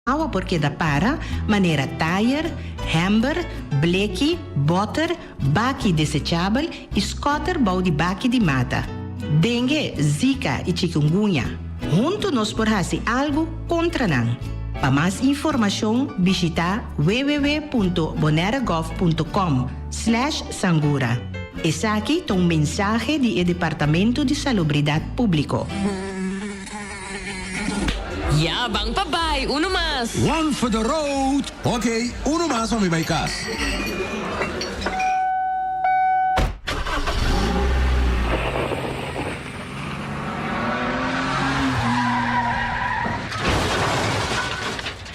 Awa por keda para, manera tayer, hèmber, bleki, bòter, baki desechabel i skòter bou di baki di mata. Dengue, Zika i chikungunya. Huntu nos por hasi algu kontra nan. Pa mas informashon bishitá www.bonairegov.com slash sangura. Esaki ta un mensahe di e Departamento di Salubridat Públiko. Ya, ban pa bai, uno mas. One for the road! Ok, uno mas pa mi bai kas.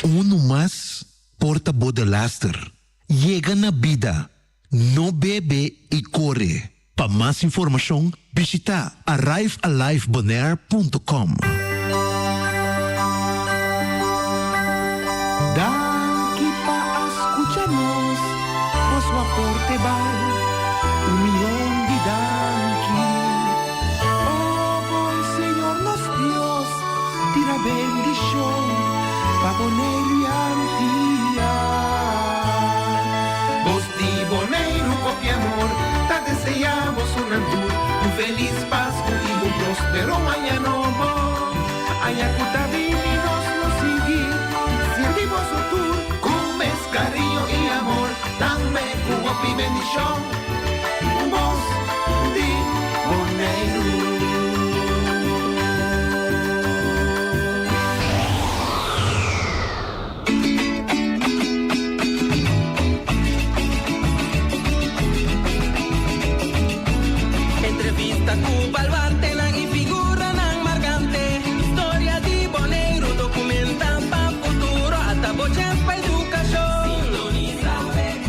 Uno mas por ta bo delaster. Yega na bida, no bebe y core. Pa mas informacion bishita arrivealivebonaire punto com. Danki pa a scucha nos, boso aporte bal un miyon di danki. O bon Señor nos Dios, tira bendicion pa Boneiru y Antia. Bos di Boneiru kopi amor ta deseá boso nan tur un felis Pasku i un prospero aña nobo. Aña ku ta bini nos lo sigui sirbi boso tur ku mes kariño i amor, tambe ku hopi bendishon. Bos di Boneiru. Entrevista ku baluartenan i figuranan markante. Historia di Boneiru dokumenta pa futuro. Ata bo chèns pa edukashon. Sintonisa BQ.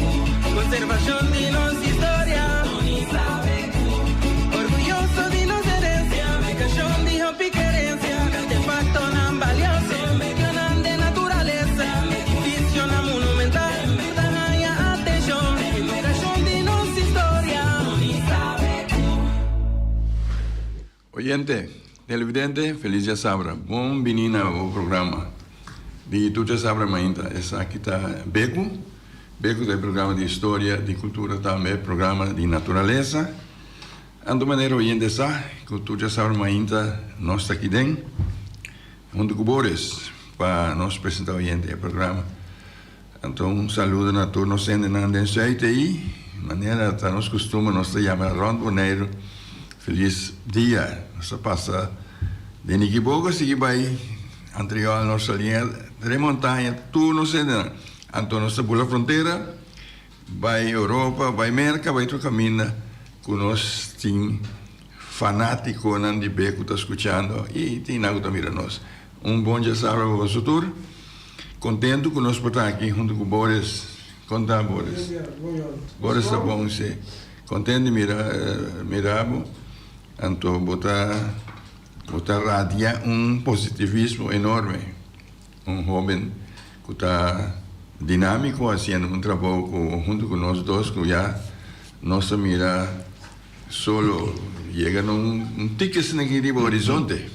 Konservashon di nos historia. Sintonisa BQ. Orguyoso di nos herensia. Edukashon di hopi kerensia. Artefaktonan balioso. Medionan den naturalesa. Edificionan monumental. Tur ta haña atenshon. Edukashon di nos historia. Oyente, televidente, felis djasabra. Bon bini na bo programa di Tur Djasabra Mainta. Esaki ta Beku. Beku ta e programa di historia, di kultura, tambe programa di naturalesa. Anto manera oyente sa ku tur djasabra mainta nos ta aki den huntu ku Boris pa nos presenta oyente e programa. Anto un saludo na tur nos hendenan den Zuid ei. Manera ta nos kustumber nos ta yama rònt Boneiru felis dia. Nos ta pasa den Nikibogo sigui bai Antriol, Nor Saliña, Tres Montaña, tur nos hendenan. Anto nos ta bula frontera. Bai Europa, bai Merca, bai tur caminda cu nos tin fanaticonan di be cu ta scuchando y tin nan cu ta mira nos. Un bon djasabra pa boso tur. Contento cu nos por ta aki hunto cu Boris. Con ta Boris? Boris ta bon si. Contento di mira mira bo. Anto bo ta bo ta radia un positivismo enorme. Un hoben cu ta dinamico haciendo un trabou cu hunto cu nos dos cu ya nos ta mira solo yega na un tiki asina aki riba horizonte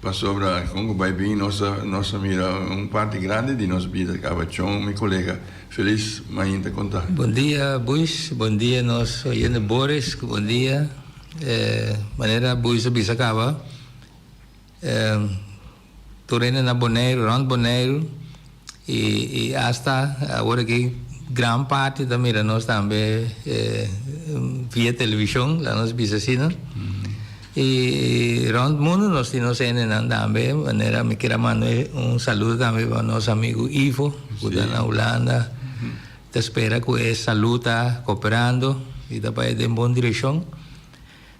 pasobra con cu bay bin nos ta nos ta mira un parti grandi di nos bida caba chon mi colega Feliz mainta con ta. Bon dia Buis, bon dia nos oyente Boris, bon dia. Manera Buis a bisa caba. Tur hende na Boneiru, rònt Boneiru i i asta awor aki gran parti ta mira nos tambe via televishon, laga nos bisa asina. I rònt mundu nos tin nos hendenan tambe, manera mi kier a manda un saludo tambe pa nos amigu Ivo ku ta na Hulanda, ta spera ku e salú ta koperando i ta bai den bon direkshon.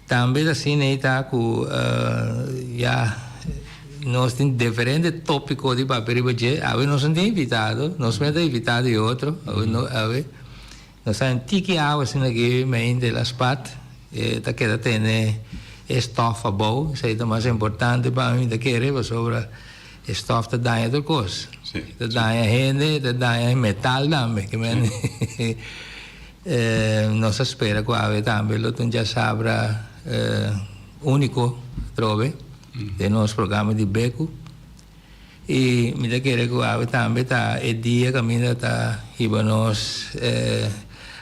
Tambe ta asina ei ta ku ya nos tin diferente tópiko di papia riba dje. Awe nos no tin invitado, nos mes ta invitado di otro. Awe no awe nos ta un tiki awa asina aki mei de las pat e ta keda tene e stòf abou. Esei ta mas importante pa mi ta kere pasobra e stòf ta daña tur kos. Ta daña hende, ta daña metal tambe. Nos a spera cu awe tambe lo ta un djasabra unico atrobe den nos programa di Becu. I mi ta kere ku awe tambe ta e dia kaminda ta hiba nos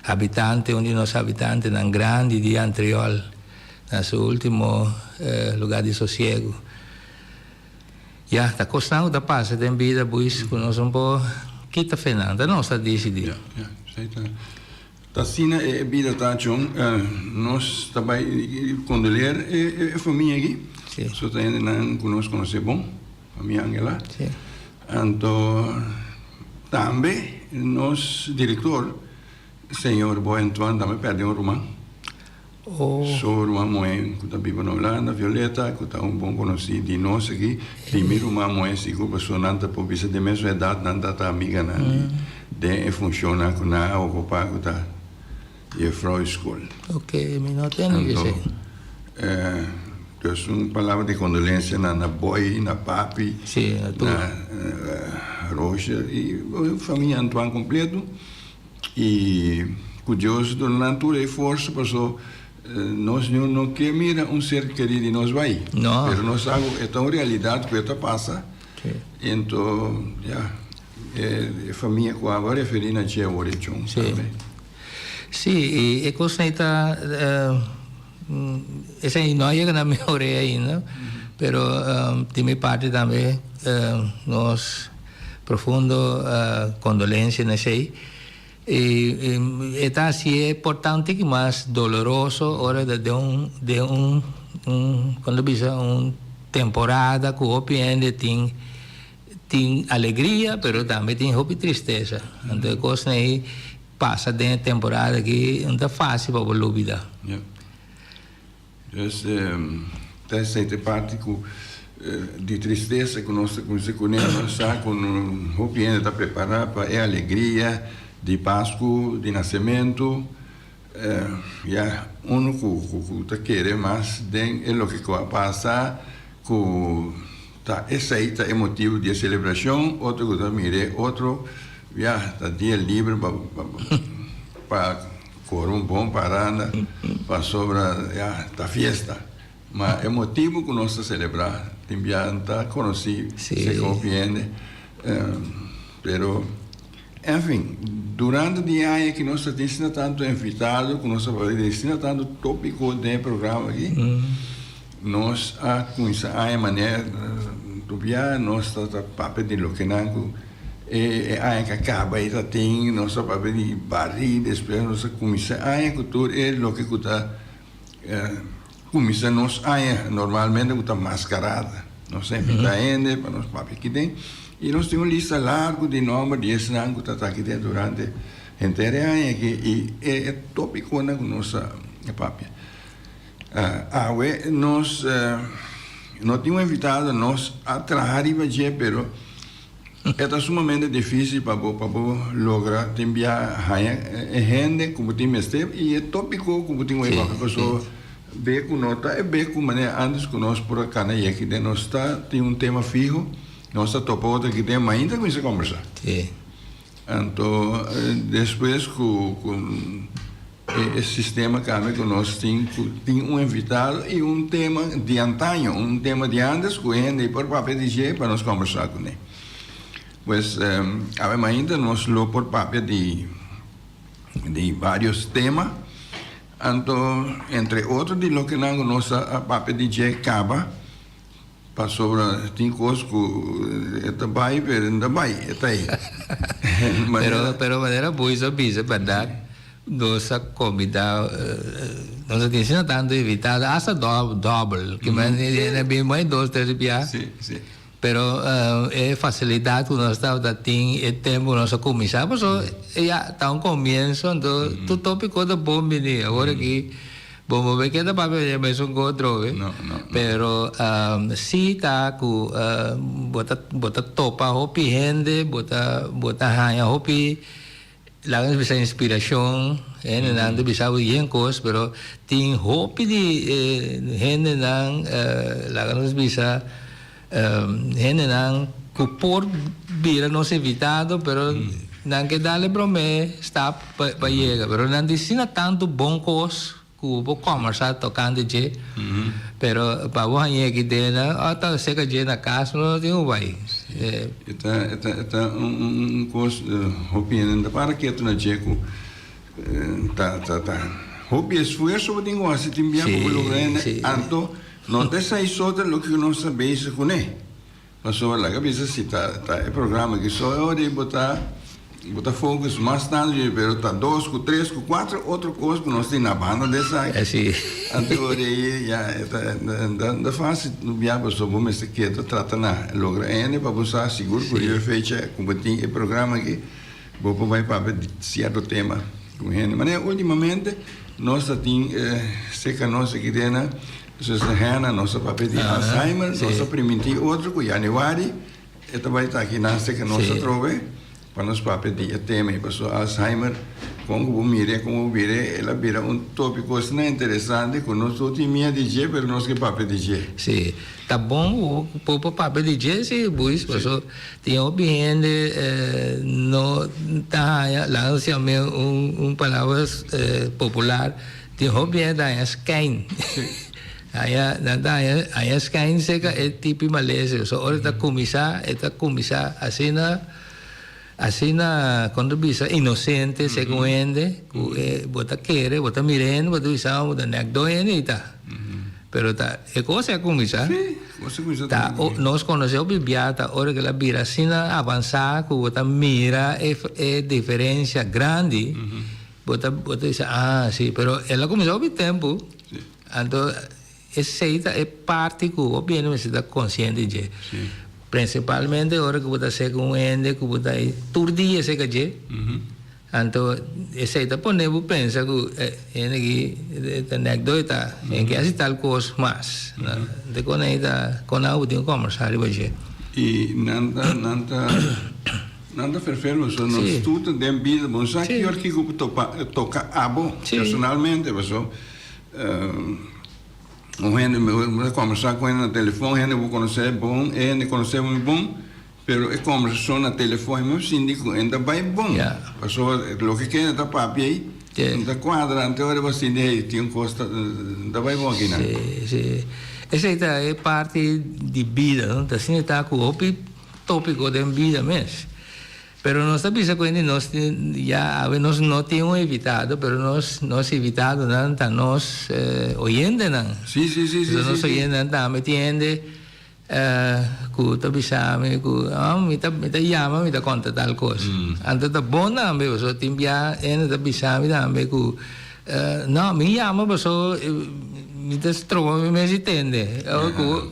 habitante, un di nos habitantenan grandi di Antriol na su ultimo lugar di sosiego. Ya, ta kosnan ku ta pasa den bida buis ku nos un por kita fe nan, ta nos ta disidí. Ya, ya, esei ta. Ta asina e bida ta, John. Nos ta bai kondoleer e famia aki. Sí. So ta hendenan ku nos konosé bon, famia Angela. Sí. Anto tambe nos direktor, señor Boy Antoine, tambe pèrdè un ruman. Oh. Su ruman muhé ku ta biba na Hulanda, Violeta, ku ta un bon konosí di nos aki, di mi ruman muhé sigur, pasobra nan ta por bisa den mesun edat nan ta ta amiganan di den e funshonnan ku nan a okupá ku ta jefrou skol. Ok, mi no tende Anto, esei. dus un palabra di kondolensia na na Boy, na Papi, Sí, na tur. na Roger i famia Antoine kompleto. I ku Dios duna nan tur e forsa paso nos niun no ke mira un ser kerí di nos bai. No. Pero nos sa ku e ta un realidat ku e ta pasa. Sí. Ento ya e famia ku abo a referí na dje awor e chon Sí. tambe. Sí, i e kos ei ta esei no a yega na mi orea ainda, pero di mi parti tambe nos Profundo condolencia na esey. Y e ta hacié por ta un tiki mas doloroso ora ta den un den un un con ta bisa un temporada cu hopi hende tin tin alegria pero tambe tin hopi tristesa. Anto e cosnan ey pasa den e temporada aki no ta facil pa bo lubida. Dus ta esei ta e parti ku di tristesa ku nos ta kuminsá kuné. Nos sa ku hopi hende ta prepará pa e alegria di Pasku, di nasementu. Ya unu ku ta kere mas den e loke ku a pasa ku ta esei ta e motibu di e selebrashon. Otro ku ta mir'é otro ya ta dia liber pa. Kore un bon paranda pasobra ya ta fiesta. Ma e motibu ku nos ta selebrá tin bia no ta konosí serka hopi hende. Pero enfin, durante di e aña aki nos ta tin asina tantu invitado ku nos ta papia di asina tantu tópiko den e programa aki. Nos a kuminsá aña manera dubia nos ta ta papia di lokenan ku e aña ku a kaba i ta tin nos ta papia di barí despues nos a kuminsá aña ku tur e loke ku ta kuminsá nos aña normalmente ku ta maskarada nos ta invitá hende pa nos papia aki den i nos tin un lista largu di nòmber di esnan ku ta ta aki den durante henter e aña aki i e tópikonan ku nos ta papia. Awe nos no tin un invitado, nos a traha riba dje pero e ta sumamente dificil pa bo pa bo logra tin bia haña e hende ku bo tin mester i e topico ku bo tin wei papia pasobra be ku no ta e be ku manera antes ku nos por a kana yeki den nos ta tin un tema fiho nos ta topa otro aki den mainta kuminsa kombersa. Anto despues ku e sistema kambia ku nos tin ku tin un invitado i un tema di antaño, un tema di antes ku hende por papia di dje pa nos kombersá kuné. Pues awe mainta nos lo por papia di di varios tema, anto entre otro di lokenan ku nos a papia di dje kaba. Pasobra tin kos ku e ta bai pero e no ta bai, e ta ei. Pero pero manera Boyce a bisa bèrdat nos a kombidá nos a tin asina tantu invitado asta dòbel ke men a bin mai dos tres bia. Sí, sí. Pero e fasilidat ku nos tabata tin e tempu ku nos a kuminsá pasobra ya ta un komienso anto tur topiko ta bon bini awor aki. Bo bo be keda papia di e mesun ku otro be. No, no, no. Pero si ta ku bo ta bo ta topa hopi hende, bo ta bo ta haña hopi laga nos bisa inspirashon, hendenan ta bisa bo yen kos pero tin hopi di hendenan laga nos bisa hendenan ku por bira nos invitado pero nan ke dal e prome stap pa pa yega pero nan di asina tantu bon kos ku bo kòmbersá tokante dje pero pa bo hañ'é aki den nan ò ta seka dje na kas no tin ku bai. E ta e ta e ta un un kos hopi hende no ta para ketu na dje ku ta ta ta hopi esfuerso bo tin ku hasi tin bia pa bo logra hende anto no ta esei so ta loke ku nos ta bezig kuné. Pasobra laga bisa si ta ta e programa aki so e ora ei bo ta bo ta focus mas tantu dje pero ta dos ku tres ku kuater otro kos ku nos tin na banda di esaki. Asi. Anto e ora ei ya e ta ta ta facil bia pasobra bo mester keda trata na logra hende pa bo sa sigur ku riba e fecha ku bo tin e programa aki bo por bai papia di sierto tema ku hende. Manera ultimamente nos ta tin serka nos aki den. Zuster Hannah, nos a papia di Alzheimer, nos a primintí otro ku yanüari e ta bai ta aki nan seka nos atrobe pa nos papia di e tema ei. Pasobra Alzheimer, kon ku bo mir'é, kon bo bir'é, el a bira un tópiko asina interesante ku nos tur tin mia di dje, pero nos ke papia di dje. Sí, ta bon ku bo por papia di dje, sí, Buis, pasobra tin hopi hende no ta haña, laga nos yam'é un palabra popular, Tin hopi hende ta haña skijn. Haña, nan ta haña, haña skijn serka e tipi malesa. So ora e ta kuminsá, e ta kuminsá asina, asina, kon ta bisa, inosente serka un hende ku e bo ta kere, bo ta mira hende, bo ta bisa bo ta nèk do hende i ta. Pero ta e kos a kuminsá. Ta nos konosé hopi bia ta ora ku el a bira asina avansá ku bo ta mira e e diferensia grandi. Bo ta bo ta bisa, ah, si, pero el a kuminsá hopi tempu. Si. Anto esei ta e parti ku hopi hende mester ta konsiente dje. Si. Prinsipalmente ora ku bo ta seka un hende ku bo ta tur dia seka dje. Anto esei ta pone bo pensa ku e hende aki ta nèk doi ta, e ke hasi tal kos mas. Dikon ei ta kon nan bo tin ku kòmbersá riba dje. I nan ta nan ta. Nan ta ferfel paso nos tur ta den bida bo no sa ki ora kiko por topa toka abo personalmente paso un hende bo ta kombersa ku hende na telefon hende bo konosé bon e hende konosé bo bon pero e kombersashon na telefon e mi sinti ku e no ta bai bon paso loke ke hende ta papia ei no ta kuadra anto ora bo sinti hey tin un kos no ta bai bon akinan. Esei ta e parti di bida no ta asina ta ku hopi. Tópiko den bida mes. Pero nos ta bisa ku hende nos ya awe nos no tin un invitado, pero nos nos invitadonan ta nos oyentenan. Sí, sí, sí, sí. Nos oyentenan tambe tin hende ku ta bisa mi ku mi ta mi ta yama mi ta konta tal kos. Anto ta bon tambe pasobra tin bia hende ta bisa mi tambe ku No, mi yama paso mi ta stroba mi mes di tende.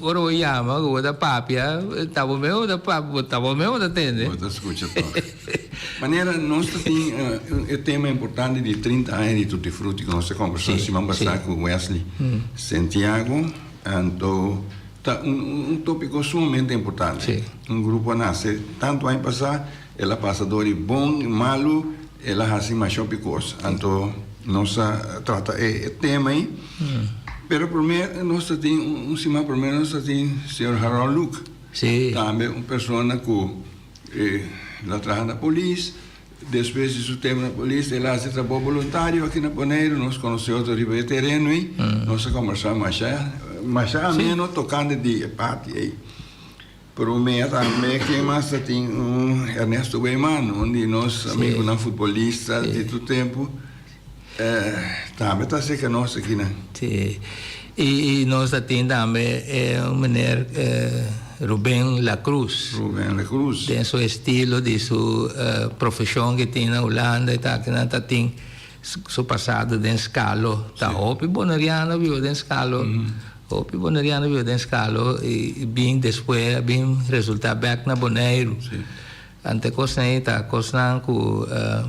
Ora bo yama ku bo ta papia, ta bo mes bo ta papia, ta bo mes bo ta tende. Bo ta skucha tòg. Manera nos ta tin e tema importante di trinta aña di Tutti Frutti ku nos ta kombersá siman pasá ku Wesley Santiago, anto ta un tópiko sumamente importante. Un grupo a nase tantu aña pasá. El a pasa dor di bon i malu, el a hasi masha hopi kos. Anto nos a trata e tema ei. Pero promé nos ta tin, un siman promé nos ta tin señor Harold Luke. Sí. Tambe un persona ku el a traha na polis, despues di su tempu na polis el a hasi trabou boluntario aki na Boneiru. Nos konosé otro riba e tereno ei. Nos a kombersá masha, masha ameno tokante di e parti ei. Promé tambe ken mas ta tin un Ernesto Weyman, un di nos amigunan futbolista di tur tempu, tambe ta acerca nos akinan. Sí, i nos ta tin tambe un meneer Ruben La Cruz. Ruben La Cruz. Den su estilo di su profesion ke tin na Hulanda i ta akinan ta tin su pasado den Skalo. Ta hopi boneriano biba den Skalo. Hopi boneriano biba den Skalo i bin despues a bin resulta bek na Boneiru. Anto e kosnan ei ta kosnan ku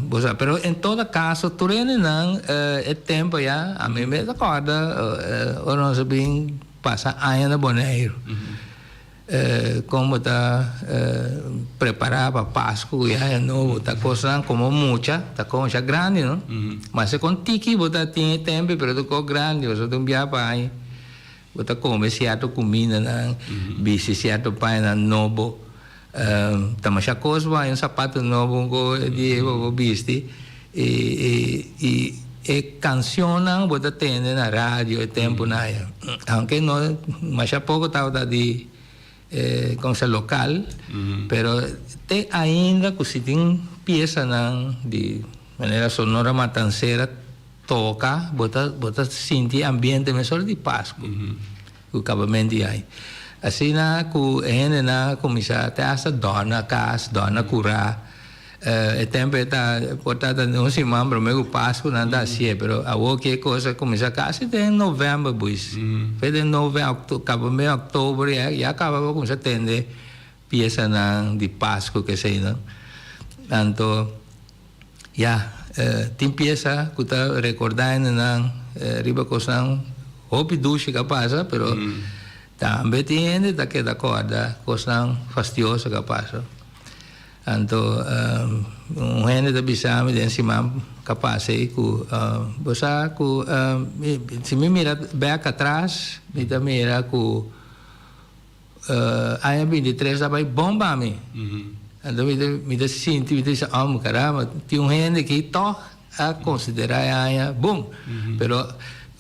bo sa. Pero en todo kaso tur hendenan e tempu ya ami mes ta kòrda ora nos a bin pasa aña na Boneiru. Kon bo ta prepará pa Pasku i Aña Nobo ta kosnan komo mucha ta konsha grandi no. Mas e kon tiki bo ta tin e tempu pero ta kos grandi pasobra ta un biaha pa aña bo ta kome sierto kumindanan, bisti sierto pañanan nobo. Ta masha kos bo haña un sapato nobo un ko di e bo por bisti i e kanshonnan bo ta tende na radio e tempunan aunke no masha poko tabata di. Kon sa lokal, pero te ainda ku si tin piesanan di manera Sonora Matancera toka, bo ta bo ta sinti e ambiente mesora di Pasku ku kabamento di ai. Asina ku e hendenan a kuminsá te asta dòrna kas, dòrna kurá. E tempo e ta por ta ta un siman prome ku Pasku nan ta hasié, pero awor ki e kos a kuminsá kasi den novèmber buis. Fe den nove kaba mes òktober ya ya kaba bo kuminsá tende piesanan di Pasku keseinan. Anto ya tin piesa ku ta rekordá hendenan riba kosnan hopi dushi ku a pasa, pero tambe tin hende ta keda kòrda kosnan fastioso ku a pasa. Anto un hende ta bisa mi den siman ka pasa ei ku bo sa ku si mi mira bek atras mi ta mira ku aña bintitres a bai bon pa mi. Anto mi ta mi ta sinti mi ta bisa oh caramba tin un hende aki tog a konsiderá e aña bon. Pero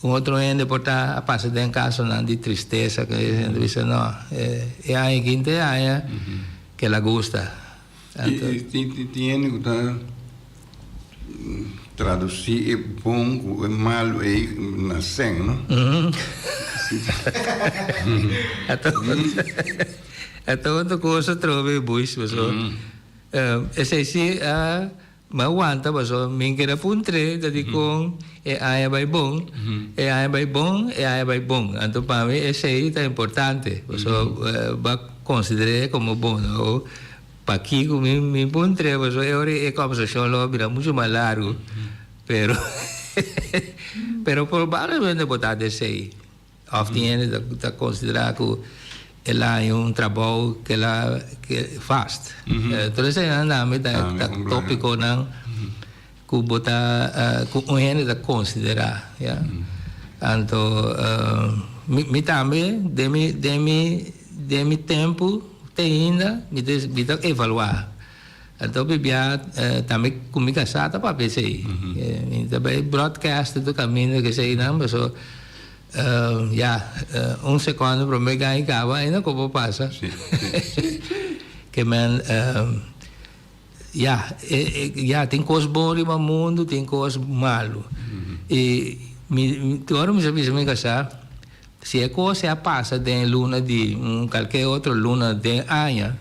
un otro hende por ta a pasa den kasonan di tristesa ku e hende bisa no e aña aki no ta e aña. Ke la gusta. Anto. I tin tin hende ku ta tradusí e bon ku e malu ei na sèn, no? Ato otro kos atrobe buis paso esei si a Mi a wanta pasobra mi keda puntr'é ta dikon e aña bai bon, e aña bai bon, e aña bai bon. Anto pa mi esei ta importante pasobra bo a konsider'é komo bon. No pakiko mi mi puntr'é pasobra e ora e kòmbersashon lo a bira muchu mas largu. Pero pero probablemente bo ta desei. Of tin hende ta ta considera cu el a haña un trabou cu el a vast. Tur eseinan tambe ta ta topiconan cu bo ta cu un hende ta considera ya. Anto mi mi tambe den mi den mi den mi tempo te ainda mi ta mi ta evalua. Anto bibia tambe cu mi casa ta papia esey. Mi ta bay broadcast tur caminda cu eseynan paso ya un secondo prome gana y caba ainda cu por pasa. Ke men ya ya tin cos bon riba mundo tin cos malo y mi ora mi sa bisa mi casa si e cos a pasa den luna di un cualkier otro luna den aña.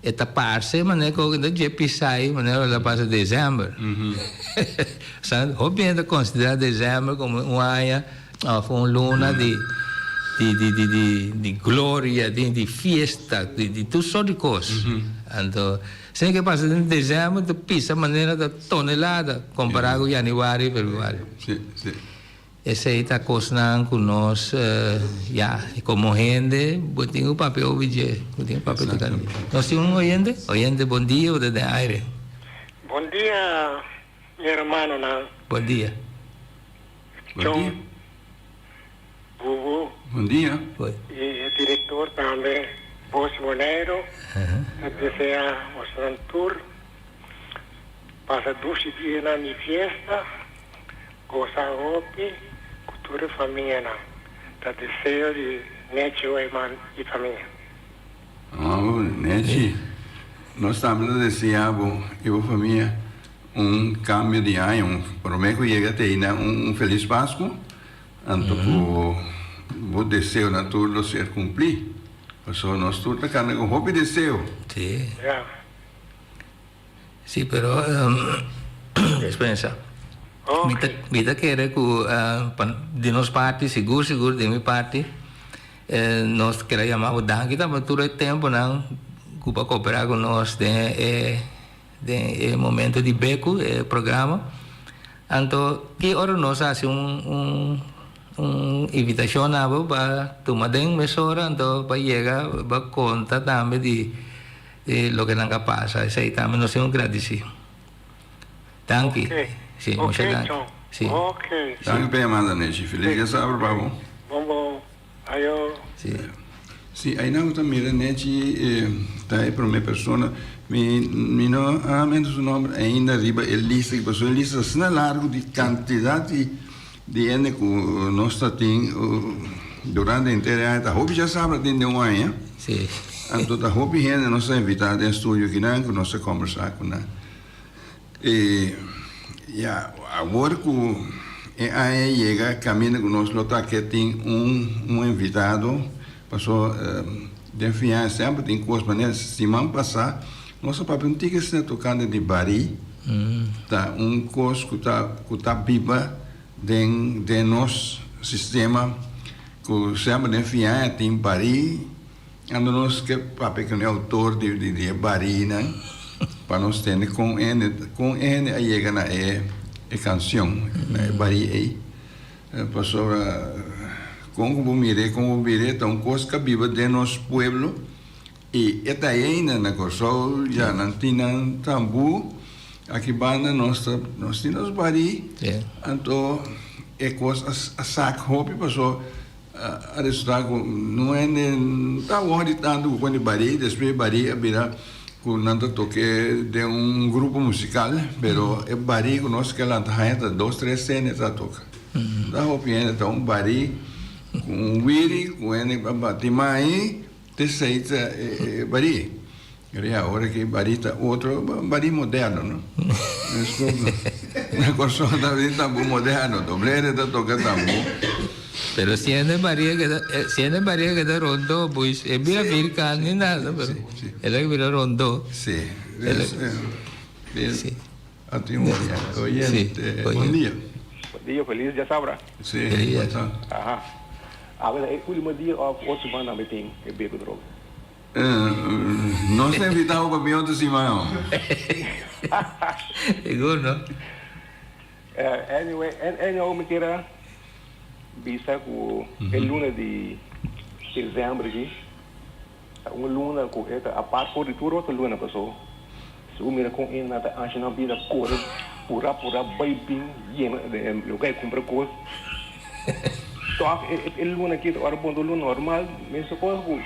E ta parse manera ku ta dje pisai manera lo ta pasa desèmber. Sa hopi hende ta konsiderá desèmber komo un aña òf un luna di di di di di di gloria, di di fiesta, di di tur sort di kos. Anto esei ke pasa den desèmber ta pisa manera ta tonelada kompará ku yanüari i febrüari. Esei ta kosnan ku nos, ya, komo hende bo tin ku papia obi dje, bo tin ku papia toka di. Nos tin un oyente? Oyente, bon dia, bo ta den aire. Bon dia, mi hermanonan. Bon dia. Bon dia. Bubu. Bon dia. I e direktor tambe, Bos Boneiru. Ta desea bosonan tur pasa dushi dianan di fiesta. Gosa hopi ku tur e famianan. Ta deseo di Nechi Hoeman i famia. Oh, Nechi, nos tambe ta desea bo i bo famia un cambio di aña, un prome cu yega te ayina un feliz Pascu, anto cu bo deseonan tur lo ser cumpli, pasobra nos tur ta cana cu hopi deseo. Sí. Ya. Sí, pero despensa. Mi ta mi ta kere ku pa di nos parti sigur sigur di mi parti nos kere yama bo danki tambe tur e temponan ku bo a koperá ku nos den e den e momento di Beku e programa. Anto ki ora nos hasi un un un invitashon na bo pa tuma den mesora anto pa yega pa konta tambe di E loke nan ka pasa, esei tambe nos tin ku gradisí. Danki. Ok. Sí, Ok, mucha danki. John. Sí. Ok. Danki pa yamada, Nechi. Feliz dia sabro pa bo. Bon bon. Ayo. Sí. Sí, einan ku ta mira Nechi ta e prome persona. Mi mi no a menta su nomber ainda riba e lista aki, pasobra e lista ta asina largu di kantidat di di hende ku nos ta tin durante henter e aña. Ta hopi dja sabra tin den un aña. Si. Anto ta hopi hende nos a invitá den studio akinan ku nos a kòmbersá ku nan. I ya, awor ku e aña yega kaminda ku nos lo ta ke tin un un invitado paso den fin aña semper tin kos manera siman pasá nos a papia un tiki asina tokante di barí ta un kos ku ta ku ta biba den den nos sistema ku semper den fin aña tin barí. Ando nos ke papia ku e outor di di e barinan pa nos tende kon hende kon e hende a yega na e e kansion na e bari ei pasobra kon ku bo mir'é kon bo bir'é ta un kos ku a biba den nos pueblo i e ta ainda na Kòrsou ya nan tin nan tambú aki banda nos ta nos tin nos bari anto e kos a sak hopi pasobra A resulta cu no hende ta wòrdi tantu cu con di barí, despues e barí a bira cu nan ta toke den un grupo musical, pero e barí cu nos ke lanta haña ta dos tres hende ta toka. Ta hopi hende, ta un barí cu un wiri cu hende a bati mai te esei ta e barí. Pero ya, ora ki barí ta otro, barí moderno, no? Na Kòrsou ta bin tambú moderno, doblere ta toka tambú. Pero siendo e barí a keda, siendo e barí a keda rondó, pues e bira virkan ni nada, pero el a bira rondó. Sí, sí. A tin un oyente. Bon dia. Bon dia, feliz djasabra. Sí, bon ta. Aha. Awe ta e ultimo dia of otro siman tambe tin e beko droga? Nos ta invita bo pa bin otro siman ho. Sigur no. Anyway, anyhow mi kier a bisa ku e luna di desèmber aki ta un luna ku e ta apart for di tur otro luna paso si bo mira kon e nan ta ansha nan bida kore pura pura bai bin yena loke a kumpra kos. Tòg e luna aki ta ora bon ta un luna normal, mesun kos ku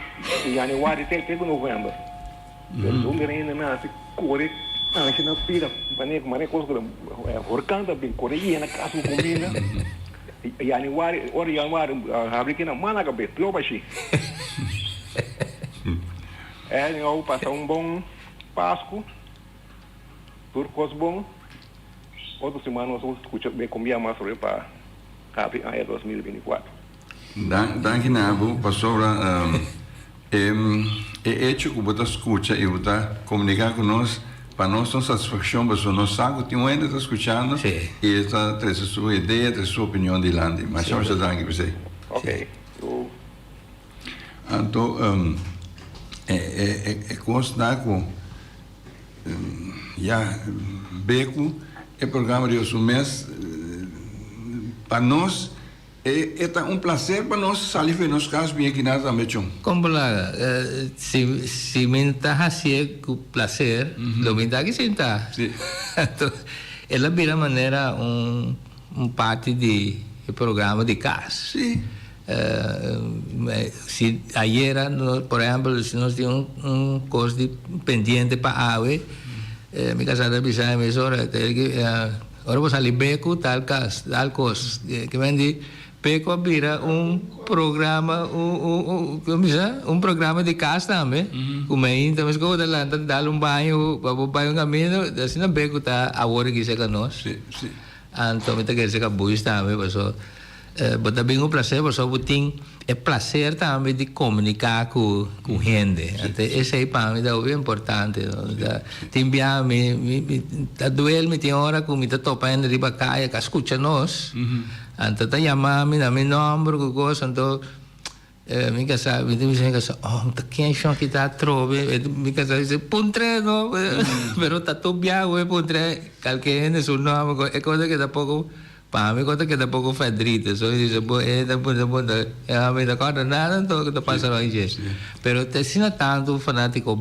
yanüari te te ku novèmber. Pero si bo mira hende nan hasi kore ansha nan pida manera manera kos ku horkan ta bin kore yena kas ku kuminda. Yanüari ora yanüari habri kina mana kabes plo bashi. Anyhow pasa un bon pasku tur kos bon. Otro siman nos lo skucha be kon bia mas roe pa habri aña 2024. Danki na bo pasobra e hecho ku bo ta skucha i bo ta komuniká ku nos pa nos ta un satisfakshon pasobra nos sa ku tin un hende ta skuchando i e ta trese su idea trese su opinion dilanti. Masha masha danki p'esei. Ok. Anto e kos ta ku. Ya be ku e programa riba su mes pa nos e ta un placer pa nos sali for di nos kas bin aki na tambe chon. Kon bo laga? Si si mi ta hasié ku placer lo mi ta aki sintá. Anto el a bira manera un un parti di e programa di kas. Si ayera, por ehempel, si nos tin un un kos di pendiente pa awe, mi kasá ta bisa mi mesora, ora bo sali beku tal kas, tal kos. Ke men di beku a bira un programa, un un un kon bisa? Un programa di kas tambe, ku mainta mes ku bo ta lanta dal un baño pa bo bai un kaminda, asina beku ta awor aki serka nos. Anto mi ta kere serka buis tambe paso. Bo ta bin ku plaser pasobra bo tin e plaser tambe di komuniká ku ku hende. Anto esei pa mi ta hopi importante. Tin bia mi mi ta duel mi tin ora ku mi ta topa hende riba kaya ku a skucha nos. Anto ta yama mi na mi nòmber ku kos anto mi kasa mi ta bisa mi kasa oh ta ken shon ki ta atrobe mi kasa bisa puntr'é no pero ta tur bia ku mi puntr'é kalke hende su nòmber e kos a keda poko Pa mi ku ta keda poko fèdrito, so mi dice bo e ta punta punta e mi no ta kòrda nada anto ku ta pasa rònt dje. Pero ta asina tantu fanátiko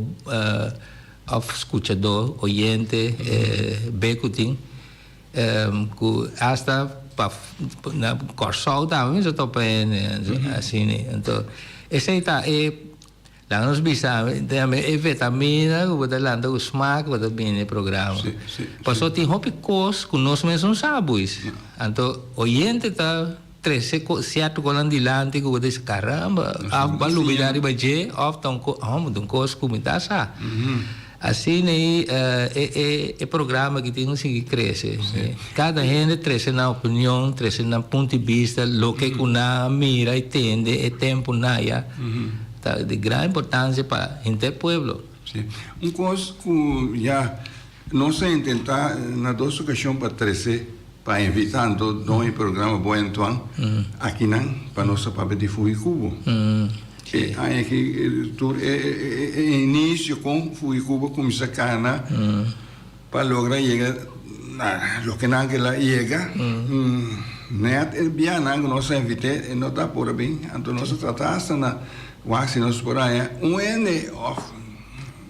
òf skuchadó, oyente, be ku tin ku asta pa na Kòrsou tambe mi sa topa hende asina. Anto esei ta e. Laga nos bisa, e vitamina ku bo ta lanta ku smak bo ta bini e programa. Pasobra tin hopi kos ku nos mes no sa buis. Anto oyente ta. trese sierto kosnan dilanti ku bo ta bisa karamba òf bo a lubidá riba dje òf ta un kos hòmber ta un kos ku mi ta sa. Asina ei e programa aki tin ku sigui krese. Kada hende trese nan opinion, trese nan punto di bista, loke ku nan a mira i tende e tempunan ya ta di gran importansia pa henter pueblo. Sí. Un kos ku ya nos a intentá na dos okashon pa trese, pa invitá anto don e programa Bo Antoine akinan pa nos a papia di Fuhikubo. E aña aki tur e inisio kon Fuhikubo a kuminsá kana pa logra yega na loke nan ke la yega. Nèt e bianan ku nos a invit'é e no ta por a bin, anto nos a trata asta na wak si nos por haña un hende òf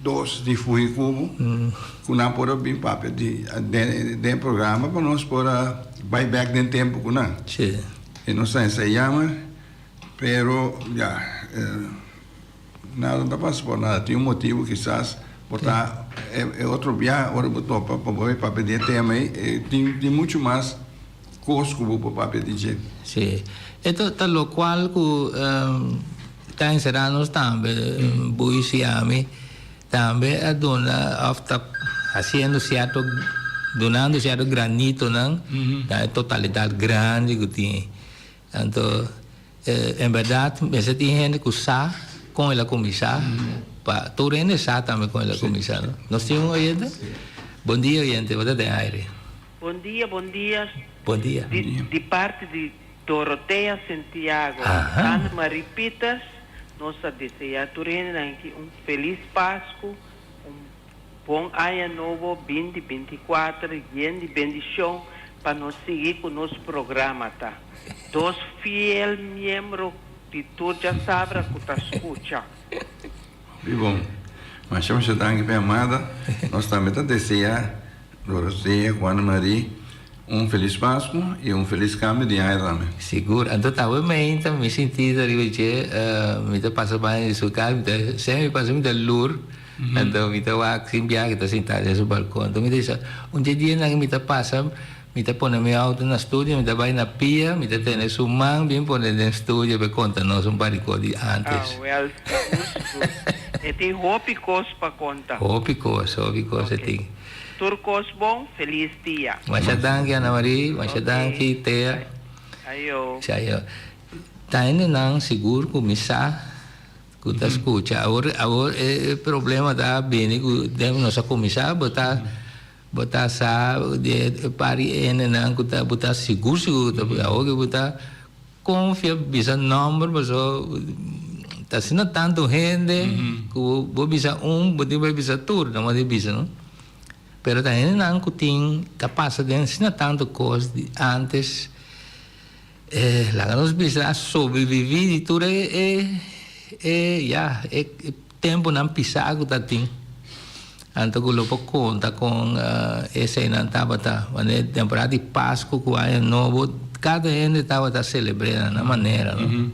dos di Fuhikubo ku nan por a bin papia di den e programa pa nos por a bai bèk den tempu ku nan. E nos a ensayá. Pero ya, nada no ta pasa por nada. Tin un motibu kisas por ta e otro bia ora bo topa pa bo papia di e tema ei, tin tin muchu mas kos ku bo por papia di dje. Sí. E ta ta lokual ku ta enserá nos tambe, Buis i ami tambe a duna òf ta hasiendo sierto, dunando sierto granitonan na e totalidat grandi ku tin. Anto, en bèrdat mester tin hende ku sa kon el a kuminsá, pa tur hende sa tambe kon el a kuminsá, no? Nos tin un oyente? Bon dia oyente, bo ta den aire. Bon dia, bon dia. Bon dia. Di parti di Dorotea Santiago, Anne Marie Pieters, nos ta deseá tur hendenan aki un felis Pasku, un Bon aña nobo binti 24 yen di bendicion pa nos sigui cu nos programa ta dos fiel miembro di tur djasabra cu ta scucha. Hopi bon. Masha masha danki pa e amada. Nos tambe ta desea Dorothea cu Anne Marie un felis Pascu y un felis cambio di aña tambe. Sigur. Anto tawe meinta mi sinti ta riba dje, mi ta pasa banda di su cas, mi ta semper mi pasa mi ta lur. Anto mi ta wak sin biaha ki ta sintá den su balkon. Anto mi ta bisa, un dje dianan mi ta pasa, mi ta pone mi auto na studio, mi ta bai na pia, mi ta tene su man bin pone den studio pa e konta nos un par di kos di antes. Ah, wèl, sigur, sigur. E tin hopi kos pa konta. Hopi kos, hopi kos e tin. Tur kos bon, felis dia. Masha danki Ana Marie, masha danki Tea. Ayo. Ayo. Ta hendenan sigur ku mi sa. Ku ta skucha. Awor awor e problema ta bini ku den nos a kuminsá bo ta bo ta sa di e par di hendenan ku ta bo ta sigur sigur ku ta awor ke bo ta konfia bisa nòmber paso ta asina tantu hende ku bo bisa un bo tin bai bisa tur no mester bisa no pero ta hendenan ku tin ta pasa den asina tantu kos di antes. E laga nos bisa a sobreviví di tur e e e ya e tempunan pisá ku ta tin. Anto ku lo por konta kon eseinan tabata. Wanneer temporada di Pasku ku Aña Nobo kada hende tabata selebr'é na nan manera no.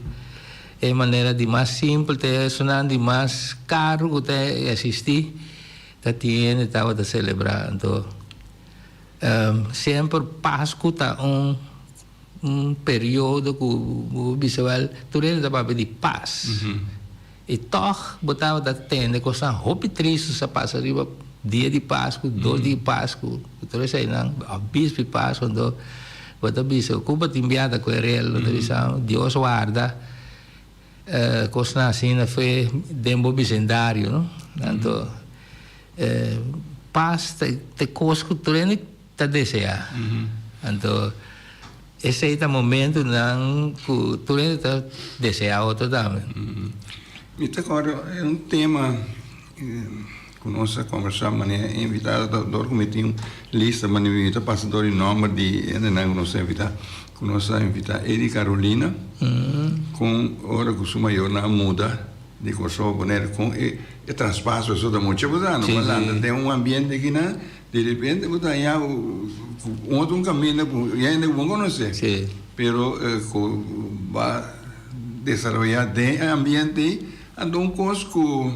E manera di mas simpel te esunnan di mas karu ku ta eksistí ta tin hende tabata selebrá. Anto semper Pasku ta un. Un periodo ku bo bisa wèl tur hende ta papia di pas. I tòg bo tabata tende kosnan hopi tristu sa pasa riba dia di Pasku, dos dia di Pasku, ku tur eseinan, òf bispi Pasku. Anto bo ta bisa ku bo tin biaha ta ku e rel, bo ta bisa Dios warda kosnan asina fe den bo bisindario, no. Anto pas ta e kos ku tur hende. Ta deseá. Anto esei ta momentunan ku tur hende ta deseá otro tambe. Mi ta kòrda e un tema ku nos a kòmbersá manera e invitado ta dor ku mi tin un lista manera mi ta pasa dor di nòmber di hendenan ku nos a invitá. Ku nos a invitá Edi Carolina kon ora ku su mayornan a muda di Kòrsou pa Boneiru kon e traspaso esei ta mucha bo ta no pa lanta den un ambiente kinan. Di repente bo ta haña ku un otro un kaminda ku hende ku bo no konosé. Sí. Pero ku ba desaroyá den e ambiente ei, anto un kos ku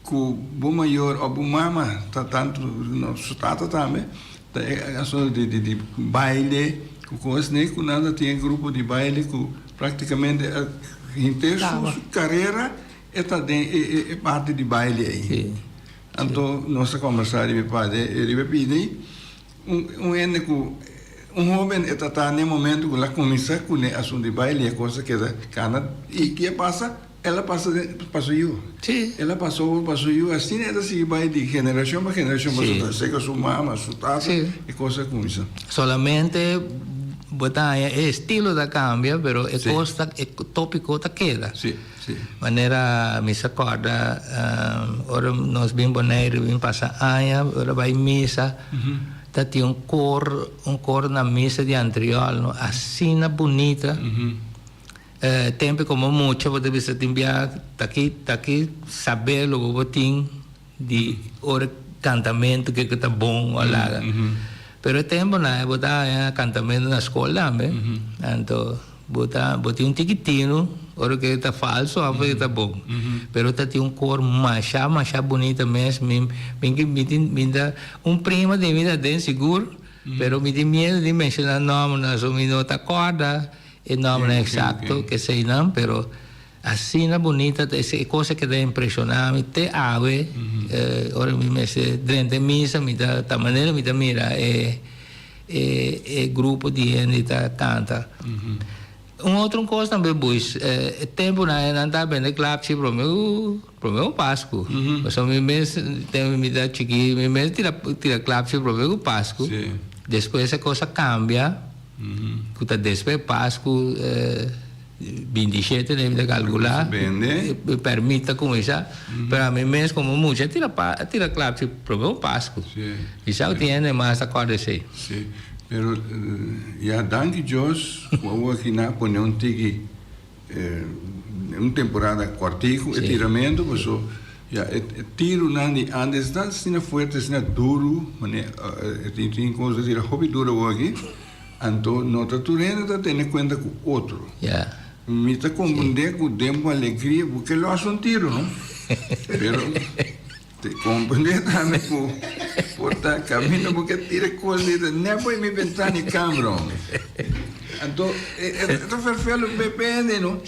ku bo mayor òf bo mama ta tantu, su tata tambe, ta e asuntu di di baile. Ku kos ne ku nan ta tin e grupo di baile ku praktikamente a henter su karera e ta den e parti di baile ei. Anto nos a kombersá riba e parti riba e pida ei un hende ku un hoben e ta ta na e momento ku el a kuminsá kuné asuntu di baile e kos a keda kana i ke a pasa? El a pasa pa su yu. El a pasa over pa su yu. Asina e ta sigui bai di generashon pa generashon. Pasobra ta seka su mama, su tata, e kos a kuminsá. Solamente bo ta haña e estilo ta kambia, pero e kos ta, e topiko ta keda. Manera mi sa kòrda ora nos bin Boneiru bin pasa aña, ora bai misa, ta tin un kor, un kor na misa di Antriol, no, asina bunita. Tempu komo mucha bo ta bisa tin bia ta ki ta ki saber loke bo tin di ora kantamentu ke ku ta bon o laga. Pero e tempunan bo ta haña kantamentu na skol tambe anto bo ta bo tin un tiki tinu ora ke ta falso of ke ta bon. Pero ta tin un kor masha masha bunita mes mi mi tin mi ta un prima di mi ta den sigur pero mi tin miedu di menshona nòmbernan so mi no ta kòrda. E nombernan exacto keseinan, pero asina bunita ta e cosa a keda impresiona mi te awe, ora mi mester drenta e misa mi ta ta manera mi ta mira e e grupo di hende ta canta. Un otro cos tambe Buis, e temponan nan ta bende klapchi prome cu prome cu Pascu, pasobra mi mes tempo mi ta chikito mi mes tira tira klapchi prome cu Pascu, despues e cos a cambia. Ku ta despues Pasku 27 mi ta kalkulá pèrmit ta kuminsá pero ami mes komo mucha a tira a tira klapchi promé ku Pasku kisas ku tin hende mas ta kòrda esei. Sí, pero ya danki Dios ku awor aki nan a pone un tiki un temporada kòrtiku e tiramentu paso ya e tirunan di antes ta asina fuerte asina duru mane tin kos ta tira hopi duru awor aki anto no ta tur hende ta tene kuenta ku otro mi ta komprende ku den bo alegria bo ke lòs un tiru no pero te komprende tambe ku por ta kaminda bo ke tira kos di nèt bo mi bentana i kambra hombre. Anto e ta ferfelu depende no.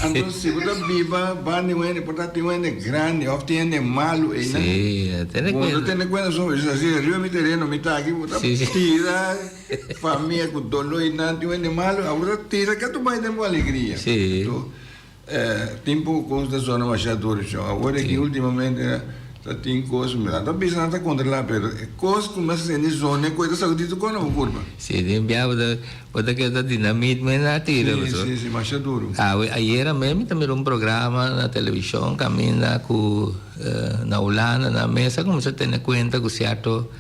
Anto si bo ta biba banda di un hende por ta tin un hende grandi òf tin hende malu einan. Bo no ta tene kuenta so asina riba mi tereno mi ta aki bo ta tira famia ku doló einan tin un hende malu abo ta tira ke tu bai den bo alegria. Anto Tin poco cos ta sona masha duro shon. Awor aki ultimamente ta tin cos, mi ta bisa nan ta controla pero e cos cu mi a sende zona e coy ta sacudi tur cos na bo curpa. Si, tin bia bo ta bo ta keda dinamit men a tira Si, si, si, masha duro. Awe ayera mes mi ta mira un programa na television caminda cu na Hulanda nan mes a cuminsa tene cuenta cu cierto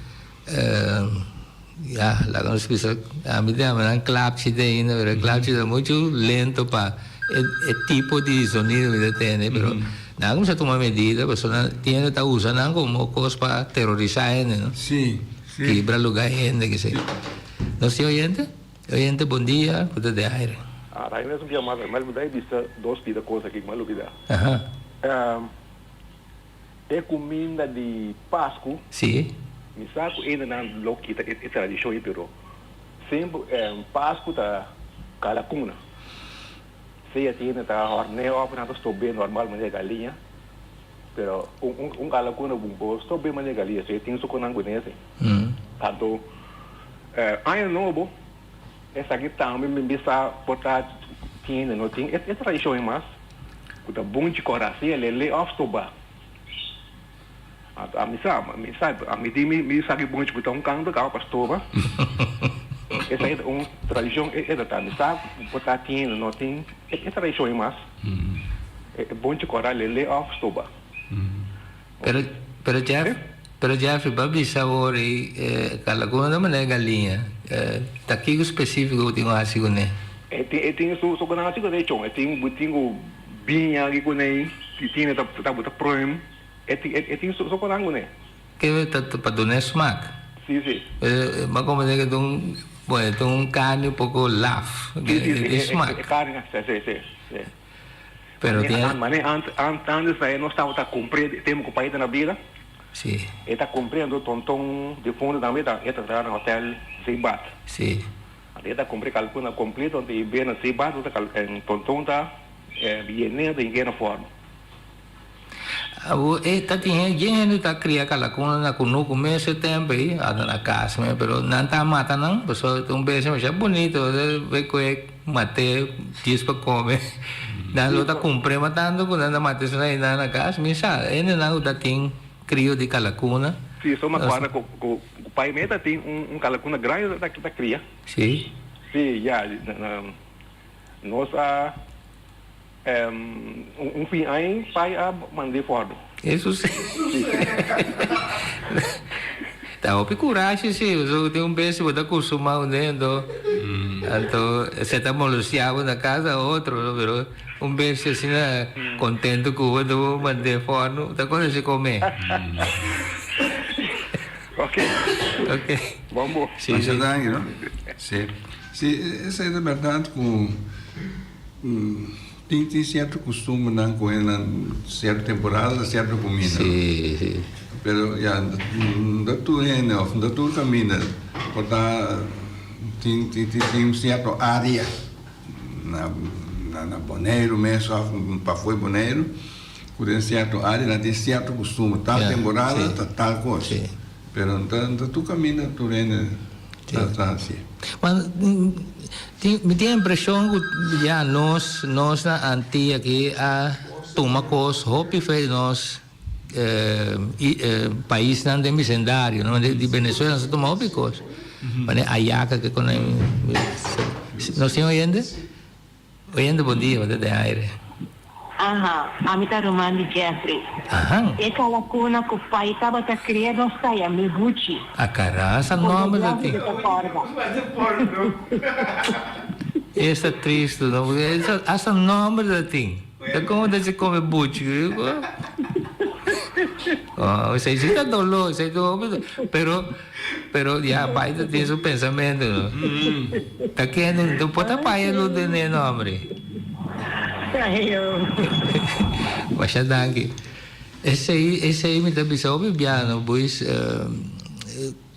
Ya, laga nos bisa, ami ta yama nan klapchi te ainda, pero e klapchi ta muchu lento pa e e tipo di zonido mi ta tende, pero nan a kuminsá tuma medida pasobra nan tin hende ta usa nan komo kos pa terorisá hende, no? Sí, sí. Kibra lugá hende, kese. Nos tin oyente? Oyente, bon dia, ku ta den aire. Ah, Rainer es un bia mas, mi a lubida e bisa dos pida kos aki ku mi a lubida. Aha. E kuminda di Pasku. Sí. Mi sa ku hendenan lo kita e tradishon ei, pero semper Pasku ta kalakuna. Sea tin hende ta hòrn'é òf nan ta stob'é normal manera galiña, pero un kalakuna bo por stob'é manera galiña, so e tin su konan kuné esei. Anto Aña Nobo esaki tambe mi bisa por ta tin hende no tin e tradishon ei mas. Ku ta bon chi kòrda si el lei òf stobá. Anto ami sa, mi sa, ami di mi mi sa ki bon chi ku ta un kanto kaba pa stoba. Esei ta un tradishon e ta ta. Mi sa ku por ta tin no tin e tradishon ei mas. E bon chi kòrda lei òf stoba. Pero, pero Jeff, pero Jeffrey, bo a bisa awor ei kalakuna ta manera galiña. Ta kiko spesífiko bo tin ku hasi kuné? E tin, e tin su, su ku nan hasi kuné chon. E tin, bo tin ku biña aki kuné, i tin ta, ta bo ta pruim. E tin, e tin su, su ku nan kuné. Ke ta pa dun'é smak. Sí, sí. Bo a komprendé ke ta un, bueno, ta un karni un poko laf. Sí, sí, sí. E smak. E karni, sí, sí, sí. Pero tin. Mane antes e no tabata cumpri tempo cu pai ta na bida. Si. E ta cumpri anto Tonton difunto tambe ta e ta traha na hotel Zeebad. Si. Anto e ta kumpra e kalkuna kompleto anto e bena si basta ta tonton ta yene anto e na fòrno. Awo e ta tin hende yen hende ta kria kalakuna na kunuku mes e tempu ei ata na kas mes pero nan ta mata nan pasobra ta un bestia masha bunito be koe mat'é djis pa kome nan lo ta kumpr'é mas tantu ku nan ta mata esun einan na kas mi sa hendenan ku ta tin krio di kalakuna. Si so mi acorda ku ku pai mi ta tin un kalakuna grandi ta kria. Si. Si ya nos a. Un fin aña pai a mand'é fòrdu. Eso si. Ta hopi kurashi si, pasobra tin un bes si bo ta kustumá un anto anto se ta molestiá bo na kas a otro no, pero un bes si asina kontento ku bo anto bo mand'é fòrnu ta kos si komé. Ok. Ok. Bon bo. Si Masha si. danki no. Si. Si esei ta bèrdat ku. Tin tin cierto costumbernan cu hendenan cierto temporada ta cierto comida. Sí, sí. Pero ya no ta tur hende of no ta tur caminda por ta tin tin tin cierto area na na Boneiru mes of pafo di Boneiru cu den cierto area nan tin cierto costumber tal temporada ta tal cos. Pero no ta tur caminda tur hende ta ta haci. Ma tin mi tin e impresion cu ya nos nos na Antia aki a tuma cos hopi fe di nos paisnan den bicendario no di Venezuela nos a tuma hopi cos manera ayaca ke con nos tin oyente? Oyente bon dia bo ta den aire. Aha, ami ta ruman di Jeffrey. Aha. E kalakuna ku pai tabata kria nos ta yam'é Buchi. A kara, sa nomber ta tin. Bo ta kòrda. Esta tristu no, porque hasta nomber ta tin. Ta komo ta si kome buchi. Oh, esei si ta doló, esei ta hopi doló. Pero, pero ya pai ta tin su pensamentu no. Ta kende, no por ta pai e lo tene nombre. Masha danki. Esei, esei mi ta bisa hopi bia no, boys,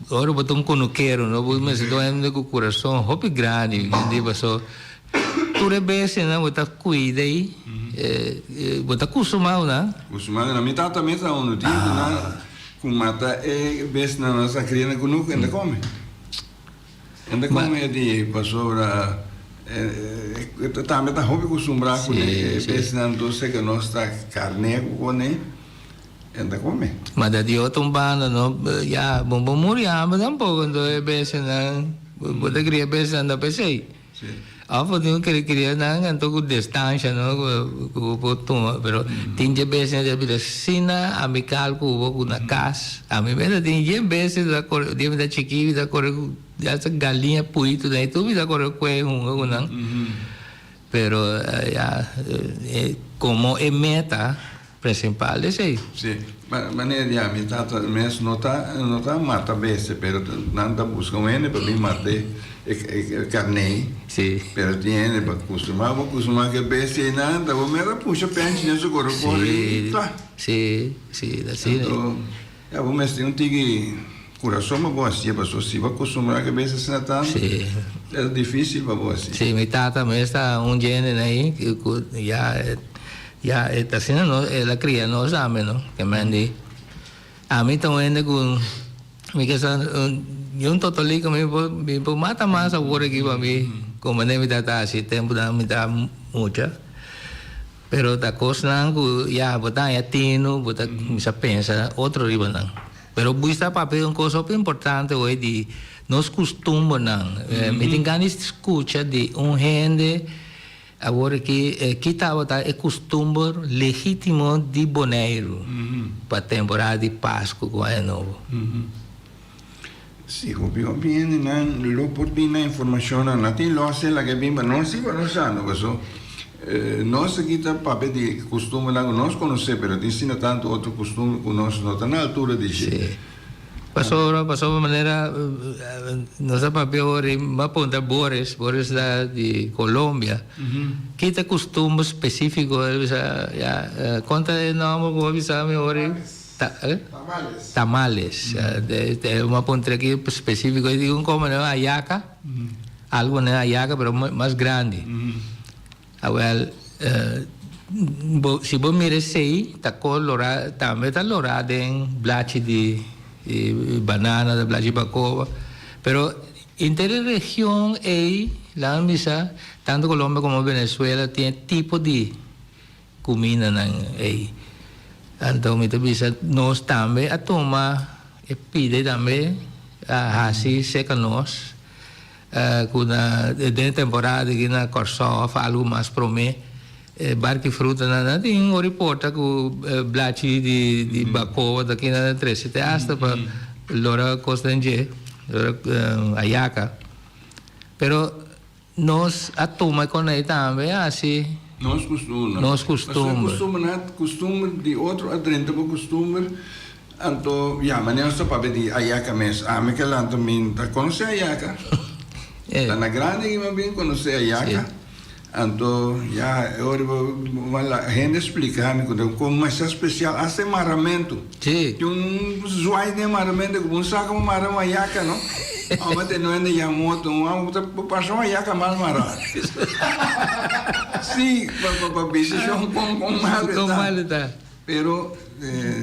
ora bo ta un kunukero no, bo mester ta un hende ku kurason hopi grandi, di paso tur e bestianan bo ta kuida ei, bo ta kustumau nan. Kustumau nan. Mi tata mes ta unu tin ku nan ku mata e bestianan nan sa kria na kunuku e ta kome. E ta kome e di pasobra e tambe ta hopi kustumbrá ku e bestianan entonces ku nos ta karné ku kone. E ta come. Ma da di otro un banda no, ya, bo bo muri hamber tampoco, entonces e bestianan, bo ta cria bestianan ta pesey. Si. Of bo tin cu cria nan anto cu distancia no, cu bo por tuma, pero tin dje bestianan ta bira asina amical cu bo cu na cas. Ami mes ta tin dje bestia ta core, dia mi ta chikito mi ta core cu hasta galiña, puito nan y tur mi ta core cu e hunga cu nan. Pero ya, como e meta. Principal esey. Si, manera di ami tata mes no ta no ta mata bestia pero nan ta busca un hende pa bin mata e e carne. Si. Pero tin hende pa custuma bo custuma cu e bestia eynan ta bo mera pusha penchi den su coro coro y ta. Si, si, ta asina. Anto ya bo mester un tiki curason pa bo haci'e pasobra si bo a custumra cu e bestia asina tanto ta dificil pa bo haci. Si, mi tata mes ta un djende ahí cu ya. Ya, e ta asina no, el a cria nos tambe no, ke men di, ami ta un hende cu mi ke sa, ni un totolico mi por, mi por mata mas awor aki pa mi, como manera mi ta haci temponan mi ta mucha, pero ta cosnan cu ya bo ta haña tino, bo ta cuminsa pensa otro riba nan. Pero bo ta papia un cos hopi importante hoy di nos custumbernan, mi tin gana di scucha di un hende. Awor aki ki tabata e kustumber legítimo di Boneiru pa temporada di Pasku ku Aña Nobo? Si hopi hopi hendenan lo por bin na informashonnan nan tin lòs e laga bin pa nos si pa nos sa no paso nos aki ta papia di kustumbernan ku nos konosé pero tin asina tantu otro kustumber ku nos no ta na altura di dje. Pasobra, pasobra manera nos a papia ora i mi a puntra Boris, Boris ta di Colombia, ki ta costumber specifico? El bisa, ya, con ta e nomber cu bo a bisa mi ora i? Tamales. Tamales. Mi a puntra ki specifico, e di un como hallaca. Algu manera ayaka pero mas grandi. Awel bo si bo mira esei ta ko lora tambe ta lora den blachi di banana ta blachi bakoba pero inter e region ei laga bisa tanto Colombia como Venezuela tin e tipo di kumindanan ei anto mi ta bisa nos tambe a tuma e pide tambe a hasi serka nos. Ku na den e temporada aki na Kòrsou òf algu mas promé e barki frutanan nan tin ora i porta ku blachi di bakoba ta kina ta trese te asta pa lora kos den dje lora ayaka pero nos a tuma e konei tambe hasi Nos kustumber. Nos kustumber. Pasobra kustumber nan kustumber di otro a drenta bo kustumber. Anto, ya, manera nos ta papia di ayaka mes, ami ke lanta mi ta konosé ayaka. Ta na grandi ki mi a bin konosé ayaka. Anto, ya, e ora bo hende splika mi ku ta kon masha spesial, asta e maramentu. Tin un zwai den e maramentu ku bo no sa komo mara un ayaka, no. Ome te no hende yamó, un amo ta pasa un ayaka mal mará. Sí, pa bisa shon kon mal e ta. Pero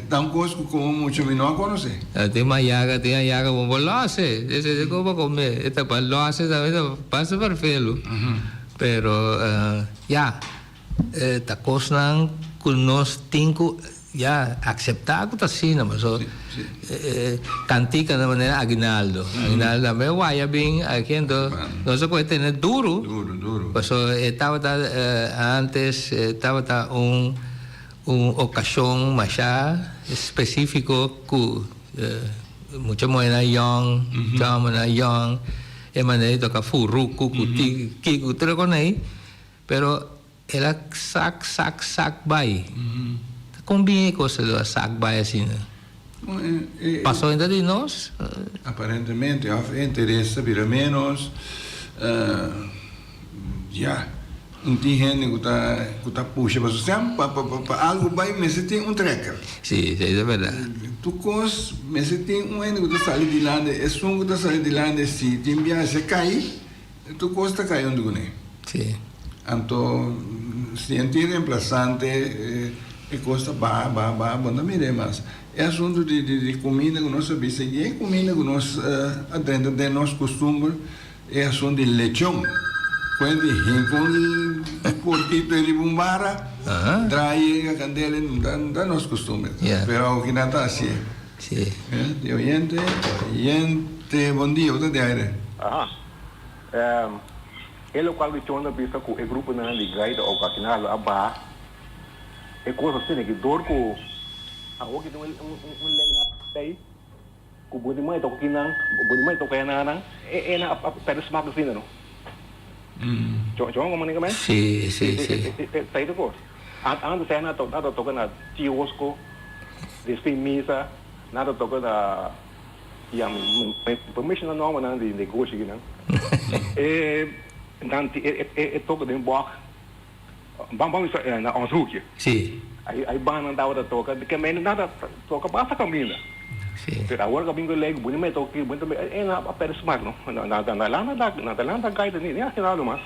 ta un cos cu como mucho mi no a conoce. Tin mayaga, tin ayaga bo por lose. Esei ta como pa come. E ta pa lose tambe ta basta farfelu. Pero ya, ta cosnan cu nos tin cu ya acepta cu ta asina. Pasobra cantica na manera aguinaldo. Aguinaldo tambe waya bin aki anto nos a coge tene duro. Duro, duro. Pasobra e tabata antes e tabata un. Un okashon masha spesífiko ku mucha muhénan yòn, mucha hòmbernan yòn, e manera di toka furuku ku tiki ku tur e kos ei, pero el a sak sak sak bai. Ta kon bin e kos el a sak bai asina? Pasó enta di nos? Aparentemente òf e interes ta bira ménos, ya. Un tin hende ku ta ku ta pusha pasobra siempre pa pa pa algu bai mester tin un trekker. Sí, esei ta berdad. Tur kos mester tin un hende ku ta sali dilante, esun ku ta sali dilante si tin biaha si e kai, tur kos ta kai huntu kuné. Sí. Anto si e tin remplasante e kos ta baha baha baha bo no ta mira e mas. E asuntu di di di kuminda ku nos a bisa i e kuminda ku nos a drenta den nos kustumber. E asun di lechon. Kuen di hinka un porkito ei riba un bara, draai e kandela ei, no ta nos kustumber. Pero awoki nan ta hasié. Di oyente, oyente, bon dia, bo ta di aire. Aha. E lokual ku Chon ta bisa ku e gruponan di gaita òf akinaldo a baha e kos asina ki dor ku awoki tin un lei na ei. Ku bo di mai toka kinan, bo di mai toka enanan, e ena a perde smak asina no. Chon como ninga men? Sí, sí, sí. Ta ito kos. Antes ena ta toka na kiosko, despues misa, nan ta toka na, ya mi por menshona nombernan di negoshi kinan. E nan e toka den bòk. Ban ban bisa na ons hoekje. Sí. Ai ai bannan tabata toka, ke men nan ta toka basta kaminda. Sí. Pero awor ka bin ku lei ku bo ni mei toka, bo ni ta mei, e nan a perde smak no. Nan nan nan ta nan ta lanta gaita ni ni afinado mas.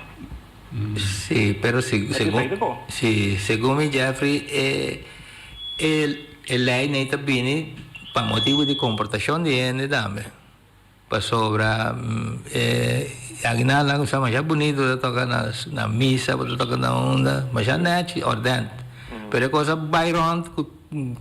Sí, pero si segun sí segun mi Jeffrey e e e lei nei ta bini pa motibu di komportashon di hende tambe. Pasobra e aguinaldonan ku sa masha bunito ta toka na misa, bo ta toka na unda, masha nechi, ordent. Pero e kos a bai rond ku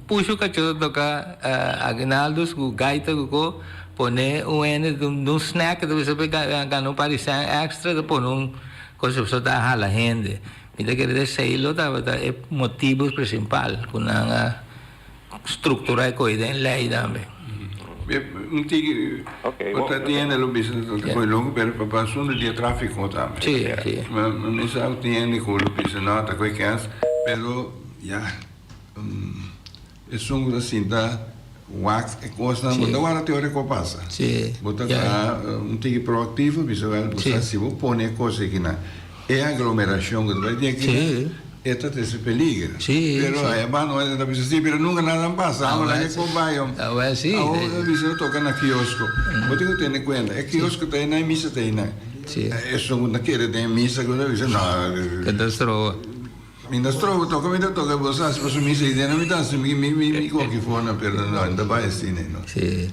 pushu kachó ta toka aguinaldos ku gaita ku ko, pone un hende di un snack ta bisa pa e gana un par di sèn èkstra ta pone un kos pasobra ta hala hende. Mi ta kere esei lo tabata e motibu prinsipal ku nan a Structura e koe den ley tambe. Un tiki bo ta tin hende lo bisa ta koe loco pero pa pa asunto di e trafico tambe. Si, si. Mi sa ku tin hende ku lo bisa no ta koe kens pero ya esun ku ta sinta wak e kosnan bo ta wara te ora ku a pasa. Si. Bo ta traha un tiki proactivo bisa wel bo sa si bo pone e kos akinan E aglomeracion cu ta bay tin aki e ta trece peliger. Pero aya banda ora ta bisa si, pero nunca nada a pasa. Amo laga e cos bay om. Awor ta bisa toca na kiosco. Bo tin cu tene cuenta, e kiosco ta eynan, e misa ta eynan. Esun ku ta kere den misa ku ta bisa no. Ke ta stroba. Mi ta stroba toka mi ta toka bo sa si pasobra misa idea no mi ta hasi mi mi mi koki for nan pero no ta bai asina no. Si.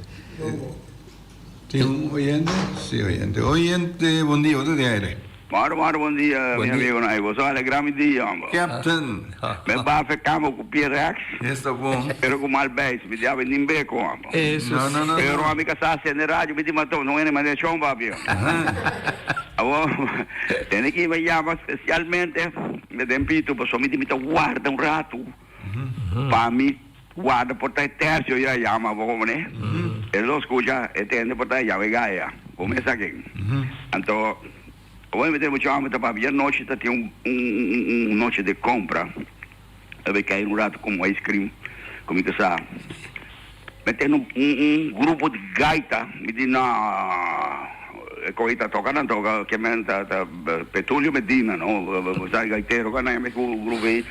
Tin un oyente? Si oyente. Oyente bon dia bo ta den aire. Moro moro bon dia mi amigonan ay boso alegra mi dia homber. Captain. Me bafe cama cu pie rechts. Esta bon. Pero cu mal beis mi diabel nin beco homber. Eso No no no. Pero ami casa cende radio mi di mato no hende manda shon papia. Awor tene ki mi yama specialmente me den pito pasobra mi di mi ta warda un rato pa mi warda por ta e tercio ya yama bo como ne e lo scucha e tende por ta e yama e gaya como esaki anto awor mi tene mucho hamber ta papia anochi ta tin un un noche de compra ta bay cay un rato como ice cream cu mi casa mi tene un un grupo di gaita mi di no e coge ta toca nan toca kimen ta ta Petulio Medina no bo sa gaitero cu nan cu grupo ey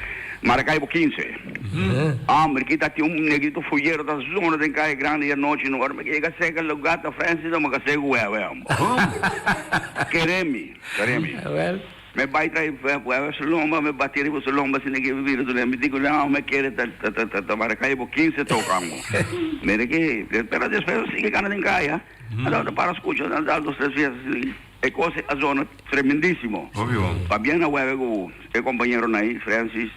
Maracaibo 15 hombre kita tin un negrito fuyero ta zona den calle grande y anochi no ora mi yega cerca lugar ta Francis mi a segu wewe hombre kere mi kere mi. Me bai trae wewe su lomba, me bati riba su lomba asina ke bira su lomba. Mi di ku no, me kere ta ta ta ta Maracaibo 15 tocando. Mira ke, pero despues a sigui cana den caya. Anto ta para scucha, nan dal dos tres fiestas asina. E cos a zona tremendisimo. Pabia na wewe ku e compañeronan ei, Francis,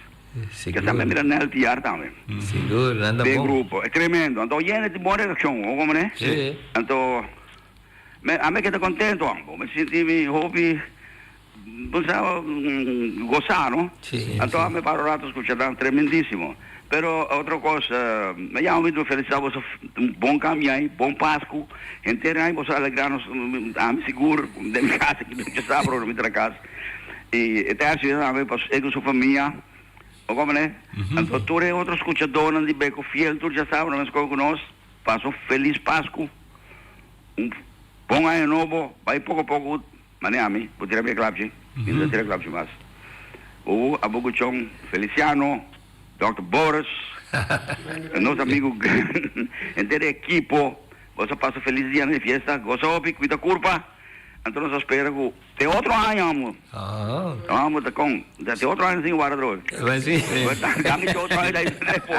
ke sa me mira Nel Tiar tambe. Sigur, nan ta Den bon. grupo, e tremendo. Anto yende tin bon reaccion, ho como ne? Si. Anto me a me keda contento ambo. Me sinti mi hopi. Bo sa gosa no? Sí, Anto sí. mi para un rato scucha nan tremendisimo. Pero otro cos, mi yama mi felicita boso un bon cambio ahi, bon Pascu. Henter ahi boso alegra nos, ami sigur den mi casa aki nochi sabro ora mi tra cas. Y e tercio ya tambe pa e cu su famia. Bo comprende? Anto tur e otro scuchadornan di Beco Fiel tur dja sabro mescos cu nos. Pasa un feliz Pascu, un bon aña nobo, bay poco poco. Mane ami, bo tira mi e klapchi? Mi no ta tira klapchi mas. Bo abo ku Chon Feliciano, Dòkter Boris, nos amigu henter e ekipo, boso a pasa felis dia na e fiesta, gosa hopi, kuida kurpa, anto nos a spera ku te otro aña amo, amo ta kon, te otro aña sin wara droga. Dami te otro aña dai por.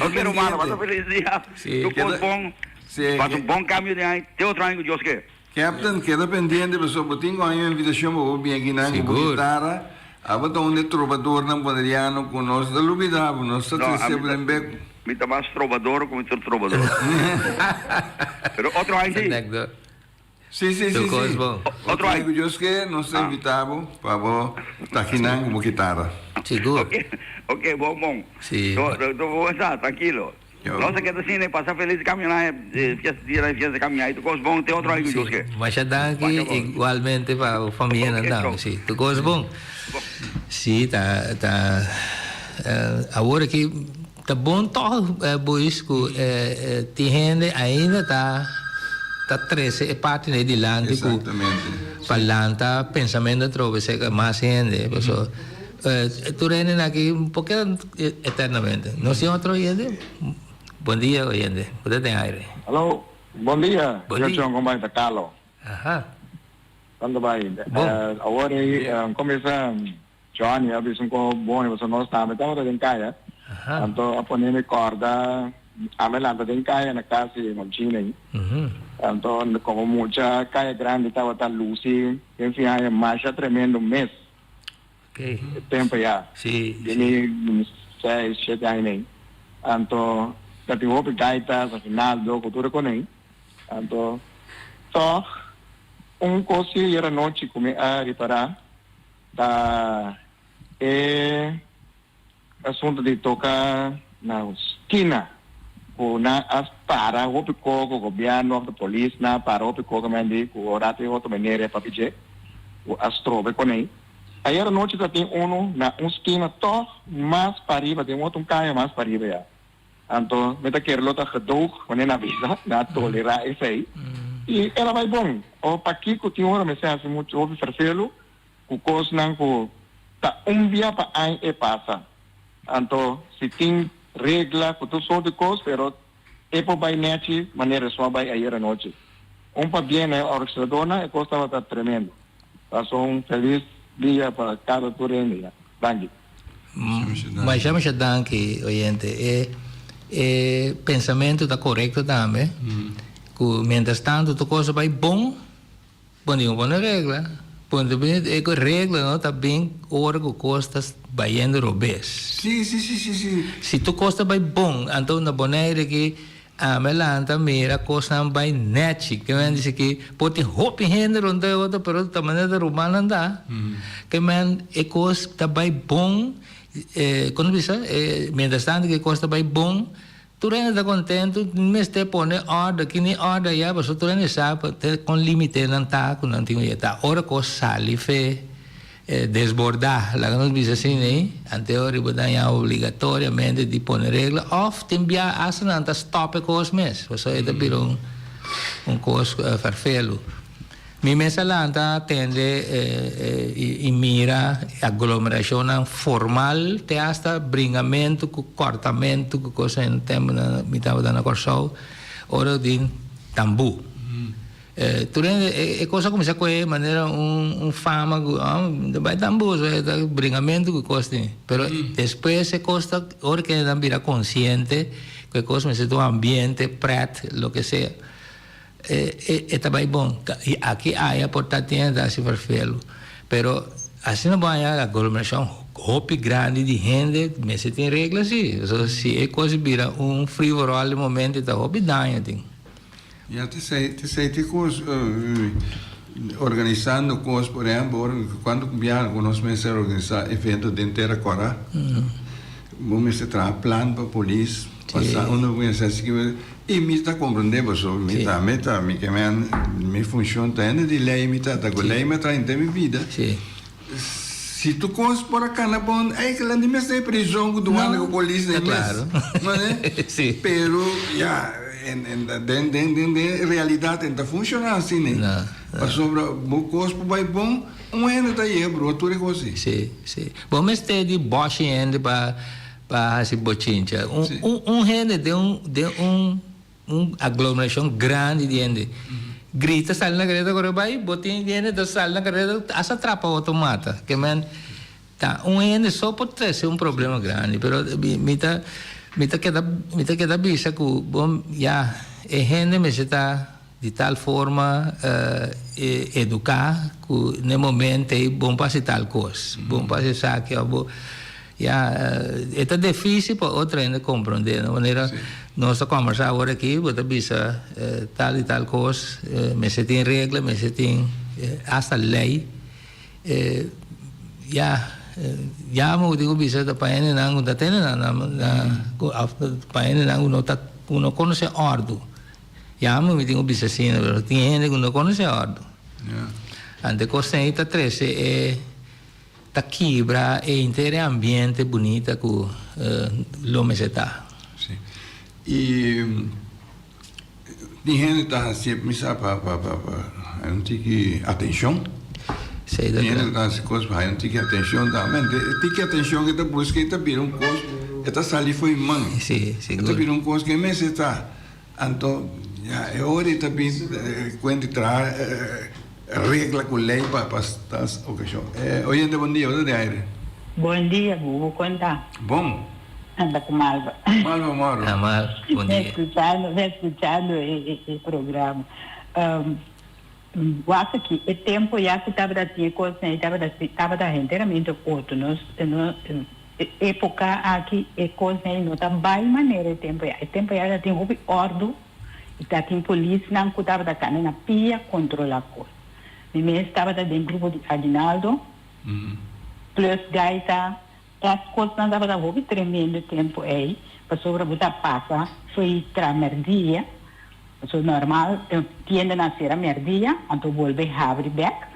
Ok rumano, pasa felis dia, tur kos bon, pasa un bon kambio di aña, te otro aña ku Dios ke. Captain, keda pendiente pasobra bo tin ku haña un invitacion pa bo bin aki nan ku bo Sigur. guitarra. Abo ta un di e trobadornan boneriano ku nos ta lubida bo, nos ta No, trese ami bo ta, den bek. mi ta mas trobador ku mi tur trobador. Pero otro aña si. Exacto. Si, si, Tur si, kos si. bon. Otro Otro aña aña. ku Dios ke, nos ta Ah. invita bo pa bo ta aki nan ku bo guitarra. Sigur. Ok, ok, bon, bon. Si. Do, do, do, bo sa, trankilo. No se keda asina e pasa felis camionahe fiesta dia na fiesta camia y tu cos bon te otro aña cu Dios ke. Masha danki igualmente pa bo famianan tambe si tu cos bon. Si ta ta awor aki ta bon toch boys cu tin hende ainda ta ta trece e parti nei dilanti cu pa lanta pensamento atrobe cerca mas hende pasobra Tur hendenan aki por keda eternamente. Nos tin otro oyente? Bon dia oyente, bo ta den aire. Hallo, bon dia. Bon dia. Yo con bai ta Carlo. Aha. Tanto bai. Bon. Awor ei comesa Johnny a bisa un ko bon pasobra nos tambe tabata den kaya. Aha. Anto a pone mi corda ami a lanta den kaya na cas di Monchina ei. Anto como mucha kaya grandi tabata luci den fin aña masha tremendo mes. Okay. E tempo ya. Sí, Di mi seis, shete aña nei. Anto ta tin hopi gaitas, afinaldo, ku tur e konei. Anto tòg un kos si ayera nochi ku mi a ripará ta e asuntu di toka na skina ku nan a para hopi koko, gobièrnu òf polis nan a para hopi koko men di ku ora tin otro manera papia dje ku a strobe konei. Ayer anochi ta tin unu na un skina tòg mas pariba, den otro un kaya mas pariba ya. Anto mi ta kere lo ta gedoog, wanneer nan bisa, nan a tolerá esei. I el a bai bon. O pakiko tin ora mester hasi muchu hopi ferfelu ku kosnan ku ta un bia pa aña e pasa. Anto si tin regla ku tur sorto di kos, pero e por bai nèchi manera esun a bai ayer anochi. Un pabien na e orkesadornan, e kos tabata tremendo. Pasa un felis dia pa kada tur hende ya. Danki. Masha masha danki oyente. E e pensamentu ta korekto tambe ku mientras tanto tur kos a bai bon, bo no pone regla. Punto bin e regla no ta bin ora ku kos ta bayendo robes. Si si si si si. Si tur kos ta bai bon anto na Bonaire aki Ami a lanta mira kosnan bai nèchi. Ke men disi ki por tin hopi hende rond e otro pero ta manera ta rumannan ta. Ke men e kos ta bai bon, kon ta bisa, mientras tanto ku e kos ta bai bon tur hende ta kontentu, mester pone òrdu aki ni òrdu aya pasobra tur hende sa kon limitenan ta ku nan tin ku yeta. Ora kos sali fe. Desbordá, laga nos bisa asina ei, anteor riba dañá obligatoriamente di pone regla òf tin bia asta nan ta stòp e kos mes, pasobra e ta bira un un kos ferfelu. Mi mes a lanta tende i mira aglomerashonnan formal te asta bringamentu ku kòrtamentu ku kos en tempu mi tabata na Kòrsou ora di tambú. Tur hende e kos a kuminsá kohe manera un fama ku ta bai tambú e ta bringamentu ku kos tin. Pero despues e kos ta ora ku nan bira konsiente ku e kos mester ta un ambiente prèt loke sea e ta bai bon. I aki aya por ta tin ta hasi ferfelu pero asina bo haña aglomerashon hopi grandi di hende mester tin regla si. Pasobra si e kos bira un free for all di momento e ta hopi daño tin. Ya t'esei t'esei t'e kos organisando kos por ehempel ora kuantu ku biaha ku nos mester organisa evento den Tera Kora bo mester traha plan pa polis pasa unda bo mester hasi ki i mi ta komprende pasobra mi tambe ta mi ke men mi funshon ta hende di lei mi ta ta ku lei mi a traha henter mi bida. Si tur kos por a kana bon, eigenlijk di mester e prison ku duana ku polis den mes. Mane? Pero ya, en en den den den den realidat en ta funshoná asina ei. Pasobra bo kos por bai bon, un hende ta yega brua tur e kos ei. Si, si. Bo mester di bòshi hende pa pa hasi bochincha. Un un un hende den un den un Un aglomerashon grandi di hende. Grita sali na kareda kore bai, bo tin di hende ta sali na kareda asta trapa otro mata. Ke men ta un hende so por trese un problema grandi, pero mi ta mi ta keda mi ta keda bisa ku bo ya e hende mester ta di tal forma eduká ku na e momento ei bon por hasi tal kos, bon por hasi esaki òf bo Ya, e ta difícil pa otro hende comprende, no? Manera nos ta conversa awor aki, bo ta bisa tal y tal cos, mester tin regla, mester tin hasta ley. Ya, ya mo tin cu bisa ta pa hendenan cu ta tene nan na, of pa hendenan cu no ta, cu no conoce ordo. Ya mi tin cu bisa asina, pero tin hende cu no conoce ordo. Anto e cosnan ey ta trece e. Ta kibra e henter e ambiente bunita ku lo mester ta. Sí. I tin hende ta hasié misa pa pa pa pa haña un tiki atenshon. Sí, Tin hende ta hasi kos pa haña un tiki atenshon tambe. E tiki atenshon ke ta buska e ta bira un kos e ta sali for e man. Sí, sigur. E ta bira un kos ke mester ta. Anto ya e ora ei ta bin kuenta di traha regla ku lei pa pa tal okashon. Oyente bon dia, bo ta den aire. Bon dia Bubu, kon ta? Bon. Anda ku Malva. Malva moro. Ah Mal, bon dia. Escuchando, escuchando e e programa. Wak aki, e tempo ya ku tabata tin e kosnan ei tabata tabata henteramente otro. Nos no e epoka aki e kosnan ei no ta bai manera e tempo ya. E tempo ya ta tin hopi òrdu i ta tin polisnan ku tabata kanda na pia kontrolá kos. Mi mes tabata den grupo di aguinaldo plus gaita. E kosnan tabata hopi tremendo e tempo ei pasobra bo ta pasa fo'i tra merdia. Pasobra normal e tiendanan sera merdia, anto bolbe habri bek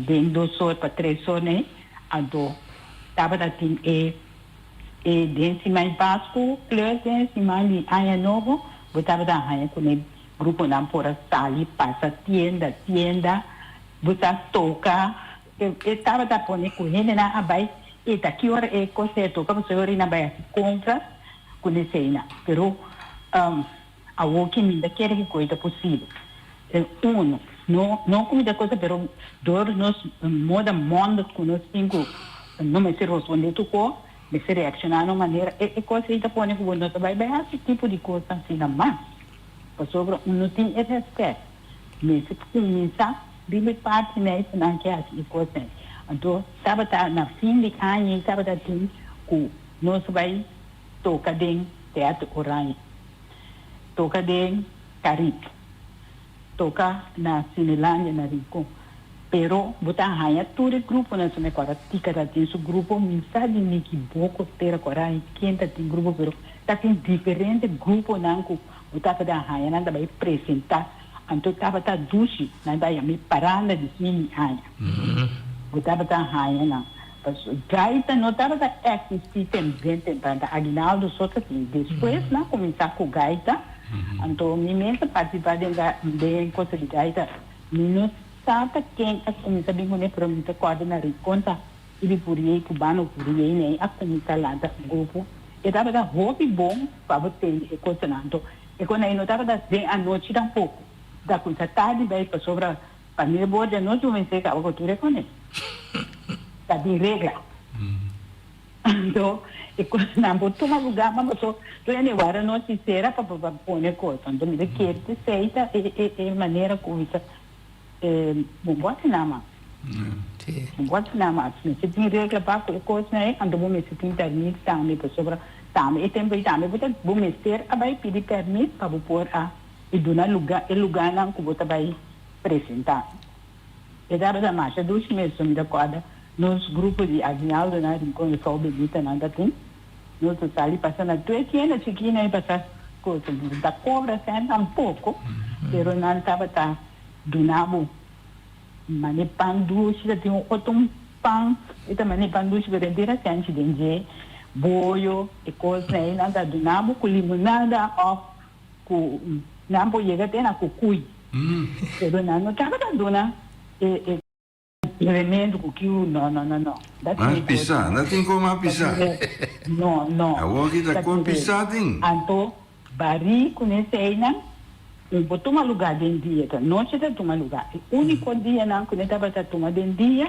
den dos or pa tres or nei, anto tabata tin e e den siman di Pasku plus den siman di Aña Nobo bo tabata haña ku ne gruponan por a sali pasa tienda tienda bo sa toka e tabata pone ku hendenan a bai e ta ki ora e kos e toka pasobra e ora nan bai hasi kompras ku neseinan pero. Awor ki mi ta kere ku koe ta posibel. E uno, no no ku mi ta cosa pero dor nos moda mondig ku nos tin ku no mester rosponde tur ko, mester reakshoná na un manera, e e kos ei ta pone ku bo no ta bai bai hasi tipo di kosnan asina mas, pasobra un no tin e rèspèt. Mester kuminsá riba e parti nei ku nan ke hasi e kosnan ei. Anto tabata na fin di aña ei tabata tin ku nos bai toka den Teatro Oranje, toka den Carib, toka na Cinelandia na Rincon. Pero bo ta haña tur e gruponan, si mi kòrda Tika ta tin su grupo, mi sa di Nicky Boko, Tera Kòrá i ken ta tin grupo, pero ta tin diferente gruponan ku bo tabata haña nan ta bai presentá. Anto tabata dushi, nan ta yama e paranda di fin di aña. Bo tabata haña nan. Paso gaita no tabata existi ten den tempran, ta Aguinaldo so ta tin. Despues nan cuminsa cu gaita, anto mi mes a participa den den cosa di gaita. Mi no sa ta ken a cuminsa bin cune, pero mi ta corda na Rincon ta Ibi Puriey, Cubano Puriey, ney a cuminsa lanta un grupo. E tabata hopi bon pa bo tende e cosanan. Anto e con ey no tabata den anochi tampoco. Ta cuminsa tardi bay pasobra Pa mi e bor di anochi bo mester kaba ku tur e kone. Ta tin regla. Anto e kosnan por tuma lugá ma paso tur hende wara anochi sera pa pa pone kos. Anto mi ta kere te esei ta e e e manera ku mi ta bo por asina mas. Bo por asina mas. Mester tin regla pa ku e kosnan ei anto bo mester tin pèrmit tambe pasobra tambe e tempu ei tambe bo ta bo mester a bai pidi pèrmit pa bo por a i duna lugá e lugánan ku bo ta bai presentá. E tabata masha dushi mes, mi ta kòrda nos grupo di Aguinaldo na Rincon di Frou Benita nan ta tin. Nos ta sali pasa na tur e tienda chikí nan i pasa kos. No ta kobra sèn tampoko, pero nan tabata duna bo mane pan dushi, ta tin un otro pan e ta mane pan dushi pero entera sènchi den dje, boyo, e kosnan ei nan ta duna bo ku limonada òf Ku nan por yega te na kukui. Pero nan no tabata duna e e tremendo ku kiu no no no no. Dat Mas pisá, no tin kon mas pisá. No no. Awor ki ta kon pisá tin. Anto barí ku neseinan un por tuma lugá den dia, ta nochi ta tuma lugá. E úniko dianan ku ne tabata tuma den dia,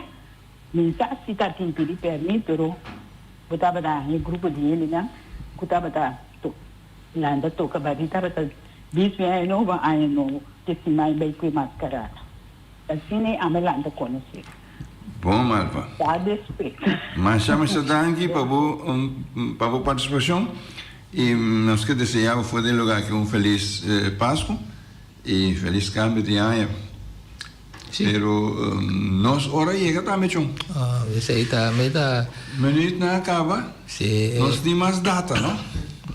mi sa si ta tin pidi pèrmit pero bo tabata haña e grupo di hendenan ku tabata. Landa toka bari tabata bismi aña nobo aña nobo ke siman bai kue maskarada. Asina e ame landa konosé. Bon Marva. Ta despues. Masha masha danki pa bo pa bo partisipashon i nos ke desea bo for den lugar aki un felis Pasku i felis kambio di aña. Pero nos ora yega tambe chon. Ah, esei tambe ta. Minuut nan a caba. Si. Nos tin mas data, no?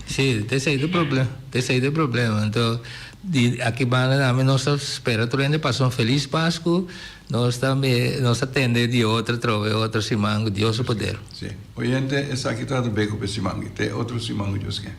Si, ta esei ta problema, ta esei ta e problema. Anto, di aki banda tambe nos ta spera tur hende pasa un felis Pascu. Nos tambe, nos ta tende di otro atrobe otro siman cu Dios su poder. Si. Oyente, esaki ta ta beko pa e siman. Te otro siman cu Dios ke.